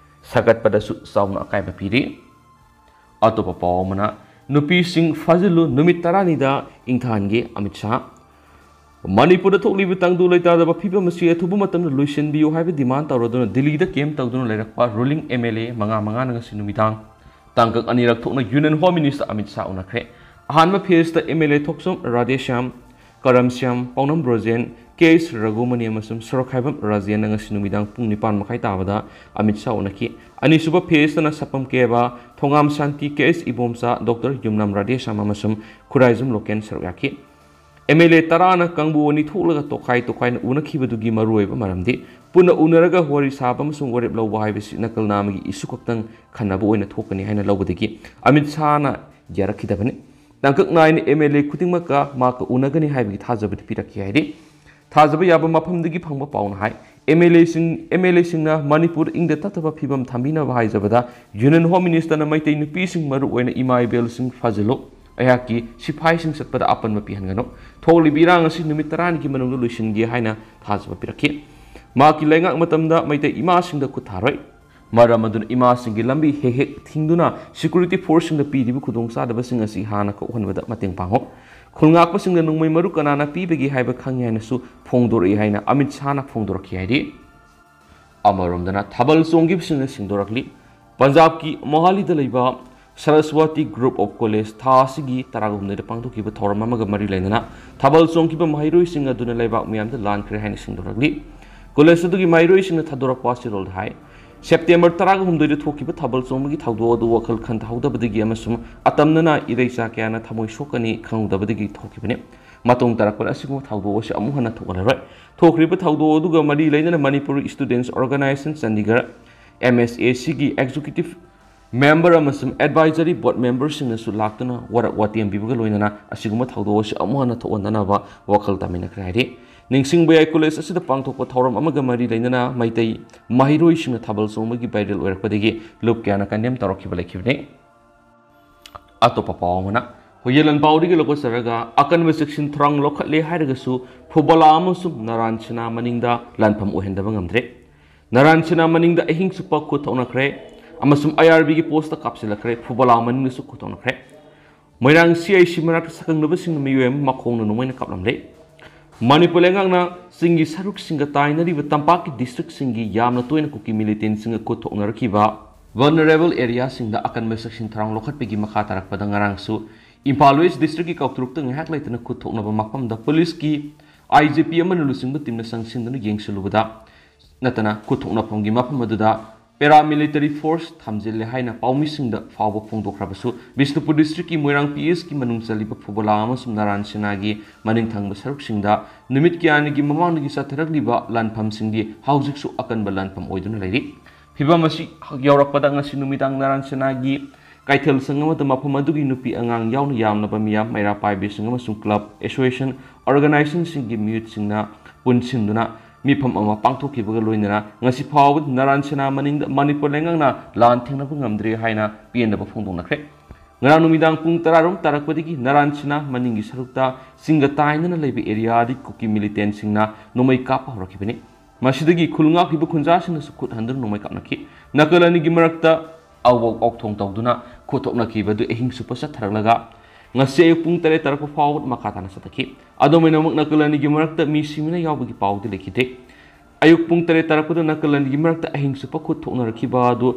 ꯁꯥꯒꯠꯄꯗꯁꯨ ꯆꯥꯎꯅ ꯑꯀꯥꯏꯕ ꯄꯤꯔꯤ꯫ ꯑꯇꯣꯞꯄ ꯄꯥꯎ ꯑꯃꯅ, ꯅꯨꯄꯤꯁꯤꯡ ꯐꯥꯖꯤꯜꯂꯨ, ꯅꯨꯃꯤꯠ ꯇꯔꯥꯅꯤꯗ ꯏꯪꯊꯍꯟꯒꯦ ꯑꯃꯤꯠ ꯁꯥꯍ꯫ ꯃꯅꯤꯄꯨꯔꯗ ꯊꯣꯛꯂꯤꯕ ꯇꯪꯗꯨ ꯂꯩꯇꯥꯗꯕ ꯐꯤꯕꯝ ꯑꯁꯤ ꯑꯊꯨꯕ ꯃꯇꯝꯗ ꯂꯣꯏꯁꯤꯟꯕꯤꯌꯨ ꯍꯥꯏꯕ demand ꯇꯧꯔꯗꯨꯅ ꯗꯤꯜꯂꯤꯗ camp ꯇꯧꯗꯨꯅ ꯂꯩꯔꯛꯄ ruling MLA ꯃꯉꯥ ꯃꯉꯥꯅ ꯉꯁꯤ ꯅꯨꯃꯤꯗꯥꯡ ꯇꯥꯡꯀꯛ ꯑꯅꯤꯔꯛ ꯊꯣꯛꯅ Union Home Minister Amit Shah ꯎꯅꯈ꯭ꯔꯦ꯫ ꯑꯍꯥꯟꯕ phaseꯇ MLA ꯊꯣꯛꯆꯣꯝ ꯔꯥꯙꯦꯁ꯭ꯌꯥꯝ, ꯀꯔꯝꯁ꯭ꯌꯥꯝ, ꯄꯥꯎꯅꯝ ꯕ꯭ꯔꯣꯖꯦꯟ, ꯀꯦ ꯑꯦꯁ ꯔꯘꯨꯃꯅꯤ ꯑꯃꯁꯨꯡ ꯁꯣꯔꯣꯛꯈꯥꯏꯕꯝ ꯔꯥꯖꯦꯟꯅ ꯉꯁꯤ ꯅꯨꯃꯤꯗꯥꯡ ꯄꯨꯡ ꯅꯤꯄꯥꯟ ꯃꯈꯥꯏ ꯇꯥꯕꯗ ꯑꯃꯤꯠ ꯁꯥꯍ ꯎꯅꯈꯤ꯫ ꯑꯅꯤꯁꯨꯕ phaseꯇꯅ ꯁꯄꯝ ꯀꯦꯕꯥ, ꯊꯣꯉꯥꯝ ꯁꯥꯟꯇꯤ, ꯀꯦ ꯑꯦꯁ ꯏꯕꯣꯝꯆꯥ, ꯗꯣꯛꯇꯔ ꯌꯨꯝꯅꯥꯝ ꯔꯥꯙꯦꯁ꯭ꯌꯥꯝ ꯑꯃꯁꯨꯡ ꯈꯨꯔꯥꯏꯖꯝ ꯂꯣꯀꯦꯟ ꯁꯔꯨꯛ ꯌꯥꯈꯤ꯫ MLA ꯇꯔꯥꯅ ꯀꯥꯡꯕꯨ ꯑꯅꯤ ꯊꯣꯛꯂꯒ ꯇꯣꯈꯥꯏ ꯇꯣꯈꯥꯏꯅ ꯎꯅꯈꯤꯕꯗꯨꯒꯤ ꯃꯔꯨꯑꯣꯏꯕ ꯃꯔꯝꯗꯤ ꯄꯨꯟꯅ ꯎꯅꯔꯒ ꯋꯥꯔꯤ ꯁꯥꯕ ꯑꯃꯁꯨꯡ ꯋꯥꯔꯦꯞ ꯂꯧꯕ ꯍꯥꯏꯕꯁꯤ ꯅꯀꯜ ꯅꯥꯝꯃꯒꯤ issue ꯈꯛꯇꯪ ꯈꯟꯅꯕ ꯑꯣꯏꯅ ꯊꯣꯛꯀꯅꯤ ꯍꯥꯏꯅ ꯂꯧꯕꯗꯒꯤ ꯑꯃꯤꯠ ꯁꯥꯍꯅ ꯌꯥꯔꯛꯈꯤꯗꯕꯅꯤ꯫ ꯇꯥꯡꯀꯛ ꯅꯥꯏꯅ MLA ꯈꯨꯗꯤꯡꯃꯛꯀ ꯃꯍꯥꯛꯀ ꯎꯅꯒꯅꯤ ꯍꯥꯏꯕꯒꯤ ꯊꯥꯖꯕꯗꯤ ꯄꯤꯔꯛꯈꯤ ꯍꯥꯏꯔꯤ꯫ ꯊꯥꯖꯕ ꯌꯥꯕ ꯃꯐꯝꯗꯒꯤ ꯐꯪꯕ ꯄꯥꯎꯅ ꯍꯥꯏ, MLAꯁꯤꯡ, MLAꯁꯤꯡꯅ ꯃꯅꯤꯄꯨꯔ ꯏꯪꯗ ꯇꯞꯇꯕ ꯐꯤꯕꯝ ꯊꯝꯕꯤꯅꯕ ꯍꯥꯏꯖꯕꯗ Union Home Ministerꯅ ꯃꯩꯇꯩ ꯅꯨꯄꯤꯁꯤꯡ, ꯃꯔꯨꯑꯣꯏꯅ ꯏꯃꯥ ꯏꯕꯦꯜꯁꯤꯡ ꯐꯥꯖꯤꯜꯂꯨ, ꯑꯩꯍꯥꯛꯀꯤ ꯁꯤꯐꯥꯏꯁꯤꯡ ꯆꯠꯄꯗ ꯑꯄꯟꯕ ꯄꯤꯍꯟꯒꯅꯨ, ꯊꯣꯛꯂꯤꯕ ꯏꯔꯥꯡ ꯑꯁꯤ ꯅꯨꯃꯤꯠ ꯇꯔꯥꯅꯤꯒꯤ ꯃꯅꯨꯡꯗ ꯂꯣꯏꯁꯤꯟꯒꯦ ꯍꯥꯏꯅ ꯊꯥꯖꯕ ꯄꯤꯔꯛꯈꯤ꯫ ꯃꯍꯥꯛꯀꯤ ꯂꯩꯉꯥꯛ ꯃꯇꯝꯗ ꯃꯩꯇꯩ ꯏꯃꯥꯁꯤꯡꯗ ꯈꯨꯠ ꯊꯥꯔꯣꯏ꯫ ꯃꯔꯝ ꯑꯗꯨꯅ ꯏꯃꯥꯁꯤꯡꯒꯤ ꯂꯝꯕꯤ ꯍꯦꯛ ꯍꯦꯛ ꯊꯤꯡꯗꯨꯅ security forceꯁꯤꯡꯗ ꯄꯤꯔꯤꯕ ꯈꯨꯗꯣꯡꯆꯥꯗꯕꯁꯤꯡ ꯑꯁꯤ ꯍꯥꯟꯅ ꯀꯣꯛꯍꯟꯕꯗ ꯃꯇꯦꯡ ꯄꯥꯡꯉꯨ꯫ ꯈꯨꯜꯉꯥꯛꯄꯁꯤꯡꯗ ꯅꯣꯡꯃꯩ ꯃꯔꯨ ꯀꯅꯥꯅ ꯄꯤꯕꯒꯦ ꯍꯥꯏꯕ ꯈꯪꯉꯤ ꯍꯥꯏꯅꯁꯨ ꯐꯣꯡꯗꯣꯔꯛꯏ ꯍꯥꯏꯅ ꯑꯃꯤꯠ ꯁꯥꯍꯅ ꯐꯣꯡꯗꯣꯔꯛꯈꯤ ꯍꯥꯏꯔꯤ꯫ ꯑꯃꯔꯣꯝꯗꯅ ꯊꯥꯕꯜ ꯆꯣꯡꯈꯤꯕꯁꯤꯡꯅ ꯁꯦꯡꯗꯣꯔꯛꯂꯤ꯫ ꯄꯟꯖꯥꯕꯀꯤ ꯃꯣꯍꯥꯂꯤꯗ ꯂꯩꯕ Saraswati Group of College ꯊꯥ ꯑꯁꯤꯒꯤ ꯇꯔꯥꯍꯨꯝꯗꯣꯏꯗ ꯄꯥꯡꯊꯣꯛꯈꯤꯕ ꯊꯧꯔꯝ ꯑꯃꯒ ꯃꯔꯤ ꯂꯩꯅꯅ ꯊꯥꯕꯜ ꯆꯣꯡꯈꯤꯕ ꯃꯍꯩꯔꯣꯏꯁꯤꯡ ꯑꯗꯨꯅ ꯂꯩꯕꯥꯛ ꯃꯤꯌꯥꯝꯗ ꯂꯥꯟꯈ꯭ꯔꯦ ꯍꯥꯏꯅ ꯁꯦꯡꯗꯣꯔꯛꯂꯤ꯫ College ꯑꯗꯨꯒꯤ ꯃꯍꯩꯔꯣꯏꯁꯤꯡꯅ ꯊꯥꯗꯣꯔꯛꯄ ꯆꯦꯔꯣꯜꯗ ꯍꯥꯏ, ꯁꯦꯞꯇꯦꯝꯕꯔ ꯇꯔꯥꯍꯨꯝꯗꯣꯏꯗ ꯊꯣꯛꯈꯤꯕ ꯊꯥꯕꯜ ꯆꯣꯡꯕꯒꯤ ꯊꯧꯗꯣꯛ ꯑꯗꯨ ꯋꯥꯈꯜ ꯈꯟꯊꯍꯧꯗꯕꯗꯒꯤ ꯑꯃꯁꯨꯡ ꯑꯇꯝꯅꯅ ꯏꯔꯩꯆꯥ ꯀꯌꯥꯅ ꯊꯃꯣꯏ ꯁꯣꯛꯀꯅꯤ ꯈꯪꯍꯧꯗꯕꯗꯒꯤ ꯊꯣꯛꯈꯤꯕꯅꯤ꯫ ꯃꯇꯨꯡ ꯇꯥꯔꯛꯄꯗ ꯑꯁꯤꯒꯨꯝꯕ ꯊꯧꯗꯣꯛ ꯑꯁꯤ ꯑꯃꯨꯛ ꯍꯟꯅ ꯊꯣꯛꯍꯜꯂꯔꯣꯏ꯫ ꯊꯣꯛꯈ꯭ꯔꯤꯕ ꯊꯧꯗꯣꯛ ꯑꯗꯨꯒ ꯃꯔꯤ ꯂꯩꯅꯅ Manipur Students Organisation Chandigarh, MSACꯒꯤ executive member ꯑꯃꯁꯨꯡ advisory board memberꯁꯤꯡꯅꯁꯨ ꯂꯥꯛꯇꯨꯅ ꯋꯥꯔꯛ ꯋꯥꯇꯦꯝ ꯄꯤꯕꯒ ꯂꯣꯏꯅꯅ ꯑꯁꯤꯒꯨꯝꯕ ꯊꯧꯗꯣꯛ ꯑꯁꯤ ꯑꯃꯨꯛ ꯍꯟꯅ ꯊꯣꯛꯍꯟꯗꯅꯕ ꯋꯥꯈꯜ ꯇꯥꯃꯤꯟꯅꯈ꯭ꯔꯦ ꯍꯥꯏꯔꯤ꯫ ꯅꯤꯡꯁꯤꯡꯕ ꯌꯥꯏ, college ꯑꯁꯤꯗ ꯄꯥꯡꯊꯣꯛꯄ ꯊꯧꯔꯝ ꯑꯃꯒ ꯃꯔꯤ ꯂꯩꯅꯅ ꯃꯩꯇꯩ ꯃꯍꯩꯔꯣꯏꯁꯤꯡꯅ ꯊꯥꯕꯜ ꯆꯣꯡꯕꯒꯤ viral ꯑꯣꯏꯔꯛꯄꯗꯒꯤ ꯂꯨꯞ ꯀꯌꯥꯅ condemn ꯇꯧꯔꯛꯈꯤꯕ ꯂꯩꯈꯤꯕꯅꯤ꯫ ꯑꯇꯣꯞꯄ ꯄꯥꯎ ꯑꯃꯅ, ꯍꯨꯌꯦꯟ ꯂꯥꯟꯄꯥꯎꯗꯒꯤ ꯂꯧꯈꯠꯆꯔꯒ ꯑꯀꯟꯕ ꯆꯦꯛꯁꯤꯟ ꯊꯧꯔꯥꯡ ꯂꯧꯈꯠꯂꯦ ꯍꯥꯏꯔꯒꯁꯨ ꯐꯨꯕꯂꯥ ꯑꯃꯁꯨꯡ ꯅꯥꯔꯥꯟ ꯁꯤꯅꯥ ꯃꯅꯤꯡꯗ ꯂꯥꯟꯐꯝ ꯑꯣꯏꯍꯟꯗꯕ ꯉꯝꯗ꯭ꯔꯦ꯫ ꯅꯥꯔꯥꯟ ꯁꯤꯅꯥ ꯃꯅꯤꯡꯗ ꯑꯍꯤꯡ ꯆꯨꯞꯄ ꯈꯨꯠ ꯊꯣꯛꯅꯈ꯭ꯔꯦ ꯑꯃꯁꯨꯡ ꯑꯥꯏ ꯑꯥꯔ ꯕꯤꯒꯤ ꯄꯣꯁꯇ ꯀꯥꯞꯁꯤꯜꯂꯛꯈ꯭ꯔꯦ꯫ ꯐꯨꯕꯂꯥ ꯃꯅꯤꯡꯗꯁꯨ ꯈꯨꯠ ꯊꯣꯛꯅꯈ꯭ꯔꯦ꯫ ꯃꯣꯏꯔꯥꯡ ꯁꯤ ꯑꯥꯏ ꯁꯤ ꯃꯅꯥꯛꯇ ꯁꯛꯈꯪꯅꯕꯁꯤꯡꯅ ꯃꯤꯑꯣꯏ ꯑꯃ ꯃꯈꯣꯡꯅ ꯅꯣꯡꯃꯩꯅ ꯀꯥꯞꯂꯝꯂꯦ꯫ ꯃꯅꯤꯄꯨꯔ ꯂꯩꯉꯥꯛꯅ ꯆꯤꯡꯒꯤ ꯁꯔꯨꯛꯁꯤꯡꯒ ꯇꯥꯏꯅꯔꯤꯕ ꯇꯝꯄꯥꯛꯀꯤ ꯗꯤꯁꯇ꯭ꯔꯤꯛꯁꯤꯡꯒꯤ ꯌꯥꯝꯅ ꯇꯣꯏꯅ ꯀꯨꯀꯤ ꯃꯤꯂꯤꯇꯦꯟꯁꯤꯡꯒ ꯈꯨꯠ ꯊꯣꯛꯅꯔꯛꯈꯤꯕ ꯚꯜꯅꯔꯦꯕꯜ ꯑꯦꯔꯤꯌꯥꯁꯤꯡꯗ ꯑꯀꯟꯕ ꯆꯦꯛꯁꯤꯟ ꯊꯧꯔꯥꯡ ꯂꯧꯈꯠꯄꯒꯤ ꯃꯈꯥ ꯇꯥꯔꯛꯄꯗ ꯉꯔꯥꯡꯁꯨ ꯏꯝꯐꯥꯜ ꯋꯦꯁ ꯗꯤꯁꯇ꯭ꯔꯤꯛꯀꯤ ꯀꯧꯇ꯭ꯔꯨꯛꯇ ꯉꯥꯏꯍꯥꯛ ꯂꯩꯇꯅ ꯈꯨꯠ ꯊꯣꯛꯅꯕ ꯃꯐꯝꯗ ꯄꯨꯂꯤꯁꯀꯤ ꯑꯥꯏ ꯖꯤ ꯄꯤ ꯑꯃꯅ ꯂꯨꯆꯤꯡꯕ ꯇꯤꯝꯅ ꯆꯪꯁꯤꯟꯗꯨꯅ ꯌꯦꯡꯁꯤꯜꯂꯨꯕꯗ ꯅꯠꯇꯅ ꯈꯨꯠ ꯊꯣꯛꯅꯐꯝꯒꯤ ꯃꯐꯝ ꯑꯗꯨꯗ ꯄꯦꯔꯥꯃꯤꯂꯤꯇꯔꯤ ꯐꯣꯔꯁ ꯊꯝꯖꯤꯜꯂꯦ ꯍꯥꯏꯅ ꯄꯥꯎꯃꯤꯁꯤꯡꯗ ꯐꯥꯎꯕ ꯐꯣꯡꯗꯣꯛꯈ꯭ꯔꯕꯁꯨ, ꯕꯤꯁꯅꯨꯄꯨꯔ ꯗꯤꯁꯇ꯭ꯔꯤꯛꯀꯤ ꯃꯣꯏꯔꯥꯡ ꯄꯤ ꯑꯦꯁꯀꯤ ꯃꯅꯨꯡ ꯆꯜꯂꯤꯕ ꯐꯨꯕꯂꯥ ꯑꯃꯁꯨꯡ ꯅꯥꯔꯥꯟ ꯁꯤꯅꯥꯒꯤ ꯃꯅꯤꯡ ꯊꯪꯕ ꯁꯔꯨꯛꯁꯤꯡꯗ ꯅꯨꯃꯤꯠ ꯀꯌꯥꯅꯤꯒꯤ ꯃꯃꯥꯡꯗꯒꯤ ꯆꯠꯊꯔꯛꯂꯤꯕ ꯂꯥꯟꯐꯝꯁꯤꯡꯗꯤ ꯍꯧꯖꯤꯛꯁꯨ ꯑꯀꯟꯕ ꯂꯥꯟꯐꯝ ꯑꯣꯏꯗꯨꯅ ꯂꯩꯔꯤ꯫ ꯐꯤꯕꯝ ꯑꯁꯤ ꯌꯧꯔꯛꯄꯗ ꯉꯁꯤ ꯅꯨꯃꯤꯗꯥꯡ ꯅꯥꯔꯥꯟ ꯁꯤꯅꯥꯒꯤ ꯀꯩꯊꯦꯜ ꯁꯪ ꯑꯃꯗ ꯃꯐꯝ ꯑꯗꯨꯒꯤ ꯅꯨꯄꯤ ꯑꯉꯥꯡ ꯌꯥꯎꯅ ꯌꯥꯝꯂꯕ ꯃꯤꯌꯥꯝ, ꯃꯩꯔꯥ ꯄꯥꯏꯕꯤꯁꯤꯡ ꯑꯃꯁꯨꯡ ꯀ꯭ꯂꯕ ꯑꯦꯁꯣꯁꯤꯌꯦꯁꯟ ꯑꯣꯔꯒꯅꯥꯏꯖꯦꯁꯟꯁꯤꯡꯒꯤ ꯃꯤꯍꯨꯠꯁꯤꯡꯅ ꯄꯨꯟꯁꯤꯟꯗꯨꯅ ꯃꯤꯐꯝ ꯑꯃ ꯄꯥꯡꯊꯣꯛꯈꯤꯕꯒ ꯂꯣꯏꯅꯅ ꯉꯁꯤ ꯐꯥꯎꯕ ꯅꯥꯔꯥꯟ ꯁꯤꯅꯥ ꯃꯅꯤꯡꯗ ꯃꯅꯤꯄꯨꯔ ꯂꯩꯉꯥꯛꯅ ꯂꯥꯟ ꯊꯦꯡꯅꯕ ꯉꯝꯗ꯭ꯔꯦ ꯍꯥꯏꯅ ꯄꯦꯟꯗꯕ ꯐꯣꯡꯗꯣꯛꯅꯈ꯭ꯔꯦ꯫ ꯉꯔꯥꯡ ꯅꯨꯃꯤꯗꯥꯡ ꯄꯨꯡ ꯇꯔꯥꯔꯣꯝ ꯇꯥꯔꯛꯄꯗꯒꯤ ꯅꯥꯔꯥꯟ ꯁꯤꯅꯥ ꯃꯅꯤꯡꯒꯤ ꯁꯔꯨꯛꯇ ꯆꯤꯡꯒ ꯇꯥꯏꯅꯅ ꯂꯩꯕ ꯑꯦꯔꯤꯌꯥꯗꯒꯤ ꯀꯨꯀꯤ ꯃꯤꯂꯤꯇꯦꯟꯁꯤꯡꯅ ꯅꯣꯡꯃꯩ ꯀꯥꯞꯄ ꯍꯧꯔꯛꯈꯤꯕꯅꯤ꯫ ꯃꯁꯤꯗꯒꯤ ꯈꯨꯜ ꯉꯥꯛꯂꯤꯕ ꯈꯨꯟꯖꯥꯁꯤꯡꯅꯁꯨ ꯈꯨꯠ ꯍꯟꯗꯨꯅ ꯅꯣꯡꯃꯩ ꯀꯥꯞꯅꯈꯤ꯫ ꯅꯥꯀꯜ ꯑꯅꯤꯒꯤ ꯃꯔꯛꯇ ꯑꯧ ꯑꯧ ꯑꯧꯊꯣꯡ ꯇꯧꯗꯨꯅ ꯈꯨꯠ ꯊꯣꯛꯅꯈꯤꯕ ꯑꯗꯨ ꯑꯍꯤꯡ ꯆꯨꯞꯄ ꯆꯠꯊꯔꯛꯂꯒ ꯉꯁꯤ ꯑꯌꯨꯛ ꯄꯨꯡ ꯇꯔꯦꯠ ꯇꯥꯔꯛꯄ ꯐꯥꯎꯕ ꯃꯈꯥ ꯇꯥꯅ ꯆꯠꯊꯈꯤ꯫ ꯑꯗꯨꯝ ꯑꯣꯏꯅꯃꯛ ꯅꯥꯀꯜ ꯑꯅꯤꯒꯤ ꯃꯔꯛꯇ ꯃꯤ ꯁꯤꯕꯅ ꯌꯥꯎꯕꯒꯤ ꯄꯥꯎꯗꯤ ꯂꯩꯈꯤꯗꯦ꯫ ꯑꯌꯨꯛ ꯄꯨꯡ ꯇꯔꯦꯠ ꯇꯥꯔꯛꯄꯗ ꯅꯥꯀꯜ ꯑꯅꯤꯒꯤ ꯃꯔꯛꯇ ꯑꯍꯤꯡ ꯆꯨꯞꯄ ꯈꯨꯠ ꯊꯣꯛꯅꯔꯛꯈꯤꯕ ꯑꯗꯨ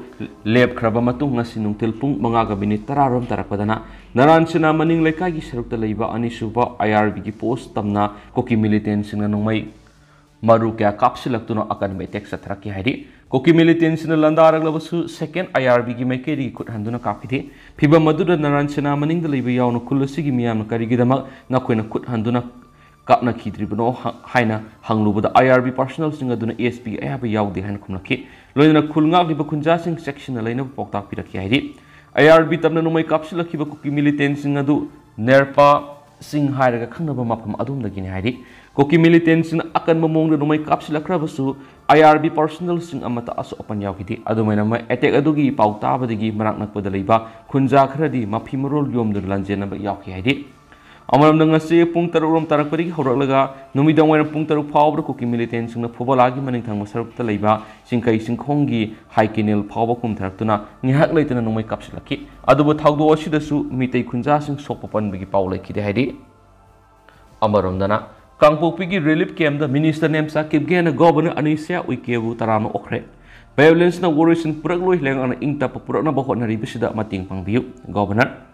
ꯂꯦꯞꯈ꯭ꯔꯕ ꯃꯇꯨꯡ ꯉꯁꯤ ꯅꯨꯡꯊꯤꯜ ꯄꯨꯡ ꯃꯉꯥꯒ ꯃꯤꯅꯤꯠ ꯇꯔꯥꯔꯣꯝ ꯇꯥꯔꯛꯄꯗꯅ ꯅꯥꯔꯥꯟ ꯁꯤꯅꯥ ꯃꯅꯤꯡ ꯂꯩꯀꯥꯏꯒꯤ ꯁꯔꯨꯛꯇ ꯂꯩꯕ ꯑꯅꯤꯁꯨꯕ ꯑꯥꯏ ꯑꯥꯔ ꯕꯤꯒꯤ ꯄꯣꯁ ꯇꯝꯅ ꯀꯨꯀꯤ ꯃꯤꯂꯤꯇꯦꯟꯁꯤꯡꯅ ꯅꯣꯡꯃꯩ ꯃꯔꯨ ꯀꯌꯥ ꯀꯥꯞꯁꯤꯜꯂꯛꯇꯨꯅ ꯑꯀꯟꯕ ꯑꯦꯇꯦꯛ ꯆꯠꯊꯔꯛꯈꯤ ꯍꯥꯏꯔꯤ꯫ ꯀꯨꯀꯤ ꯃꯤꯂꯤꯇꯦꯟꯁꯤꯡꯅ ꯂꯥꯟꯗꯥꯔꯛꯂꯕꯁꯨ ꯁꯦꯀꯦꯟ ꯑꯥꯏ ꯑꯥꯔ ꯕꯤꯒꯤ ꯃꯥꯏꯀꯩꯗꯒꯤ ꯈꯨꯠ ꯍꯟꯗꯨꯅ ꯀꯥꯞꯈꯤꯗꯦ꯫ ꯐꯤꯕꯝ ꯑꯗꯨꯗ ꯅꯥꯔꯥꯟ ꯁꯤꯅꯥ ꯃꯅꯤꯡꯗ ꯂꯩꯕ ꯌꯥꯎꯅ ꯈꯨꯜ ꯑꯁꯤꯒꯤ ꯃꯤꯌꯥꯝꯅ ꯀꯔꯤꯒꯤꯗꯃꯛ ꯅꯈꯣꯏꯅ ꯈꯨꯠ ꯍꯟꯗꯨꯅ ꯀꯥꯞꯅꯈꯤꯗ꯭ꯔꯤꯕꯅꯣ ꯍ-, ꯍꯥꯏꯅ ꯍꯪꯂꯨꯕꯗ ꯑꯥꯏ ꯑꯥꯔ ꯕꯤ ꯄꯥꯔꯁꯣꯅꯦꯜꯁꯤꯡ ꯑꯗꯨꯅ ꯑꯦꯁ ꯄꯤꯒꯤ ꯑꯌꯥꯕ ꯌꯥꯎꯗꯦ ꯍꯥꯏꯅ ꯈꯨꯝꯂꯛꯈꯤ꯫ ꯂꯣꯏꯅꯅ ꯈꯨꯜ ꯉꯥꯛꯂꯤꯕ ꯈꯨꯟꯖꯥꯁꯤꯡ ꯆꯦꯛꯁꯤꯟꯅ ꯂꯩꯅꯕ ꯄꯥꯎꯇꯥꯛ ꯄꯤꯔꯛꯈꯤ ꯍꯥꯏꯔꯤ꯫ ꯑꯥꯏ ꯑꯥꯔ ꯕꯤ ꯇꯝꯅ ꯅꯣꯡꯃꯩ ꯀꯥꯞꯁꯤꯜꯂꯛꯈꯤꯕ ꯀꯨꯀꯤ ꯃꯤꯂꯤꯇꯦꯟꯁꯤꯡ ꯑꯗꯨ ꯅꯦꯔꯄꯥ ꯁꯤꯡ ꯍꯥꯏꯔꯒ ꯈꯪꯅꯕ ꯃꯐꯝ ꯑꯗꯣꯝꯗꯒꯤꯅꯤ ꯍꯥꯏꯔꯤ꯫ ꯀꯨꯀꯤ ꯃꯤꯂꯤꯇꯦꯟꯁꯤꯡꯅ ꯑꯀꯟꯕ ꯃꯑꯣꯡꯗ ꯅꯣꯡꯃꯩ ꯀꯥꯞꯁꯤꯜꯂꯛꯈ꯭ꯔꯕꯁꯨ, ꯑꯥꯏ ꯑꯥꯔ ꯕꯤ ꯄꯥꯔꯁꯣꯅꯦꯜꯁꯤꯡ ꯑꯃꯠꯇ ꯑꯁꯣꯛ ꯑꯄꯟ ꯌꯥꯎꯈꯤꯗꯦ꯫ ꯑꯗꯨꯃꯥꯏꯅ ꯃꯣꯏ ꯑꯦꯇꯦꯛ ꯑꯗꯨꯒꯤ ꯄꯥꯎ ꯇꯥꯕꯗꯒꯤ ꯃꯅꯥꯛ ꯅꯛꯄꯗ ꯂꯩꯕ ꯈꯨꯟꯖꯥ ꯈꯔꯗꯤ ꯃꯐꯤ ꯃꯔꯣꯜ ꯌꯣꯝꯗꯨꯅ ꯂꯥꯟꯖꯦꯟꯅꯕ ꯌꯥꯎꯈꯤ ꯍꯥꯏꯗꯤ꯫ ꯑꯃꯔꯣꯝꯗ ꯉꯁꯤ ꯄꯨꯡ ꯇꯔꯨꯛ ꯔꯣꯝ ꯇꯥꯔꯛꯄꯗꯒꯤ ꯍꯧꯔꯛꯂꯒ ꯅꯨꯃꯤꯗꯥꯡ ꯋꯥꯏꯔꯝ ꯄꯨꯡ ꯇꯔꯨꯛ ꯐꯥꯎꯕꯗ ꯀꯨꯀꯤ ꯃꯤꯂꯤꯇꯦꯟꯁꯤꯡꯅ ꯐꯨꯕꯂꯥꯒꯤ ꯃꯅꯤꯡ ꯊꯪꯕ ꯁꯔꯨꯛꯇ ꯂꯩꯕ ꯆꯤꯡꯈꯩ ꯆꯤꯡꯈꯣꯡꯒꯤ ꯍꯥꯏ ꯀꯦꯅꯦꯜ ꯐꯥꯎꯕ ꯀꯨꯝꯊꯔꯛꯇꯨꯅ ꯉꯥꯏꯍꯥꯛ ꯂꯩꯇꯅ ꯅꯣꯡꯃꯩ ꯀꯥꯞꯁꯤꯜꯂꯛꯈꯤ꯫ ꯑꯗꯨꯕꯨ ꯊꯧꯗꯣꯛ ꯑꯁꯤꯗꯁꯨ ꯃꯤꯇꯩ ꯈꯨꯟꯖꯥꯁꯤꯡ ꯁꯣꯛꯄ ꯄꯟꯕꯒꯤ ꯄꯥꯎ ꯂꯩꯈꯤꯗꯦ ꯍꯥꯏꯗꯤ꯫ ꯑꯃꯔꯣꯝꯗꯅ ꯀꯥꯡꯄꯣꯛꯄꯤꯒꯤ ꯔꯤꯂꯤꯐ ꯀꯦꯝꯞꯇ ꯃꯤꯅꯤꯁꯇꯔ ꯅꯦꯝꯆꯥ ꯀꯤꯞꯒꯦꯅ ꯒꯣꯕꯔꯅꯔ ꯑꯅꯨꯁ꯭ꯌꯥ ꯎꯏꯀꯦꯕꯨ ꯇꯔꯥꯝꯅ ꯑꯣꯛꯈ꯭ꯔꯦ꯫ ꯚꯥꯏꯑꯣꯂꯦꯟꯁꯅ ꯋꯥꯔꯣꯏꯁꯤꯟ ꯄꯨꯔꯛꯂꯣꯏ, ꯂꯩꯉꯥꯛꯅ ꯏꯪ ꯇꯞꯄ ꯄꯨꯔꯛꯅꯕ ꯍꯣꯠꯅꯔꯤꯕꯁꯤꯗ ꯃꯇꯦꯡ ꯄꯥꯡꯕꯤꯌꯨ꯫ ꯒꯣꯕꯔꯅꯔ꯫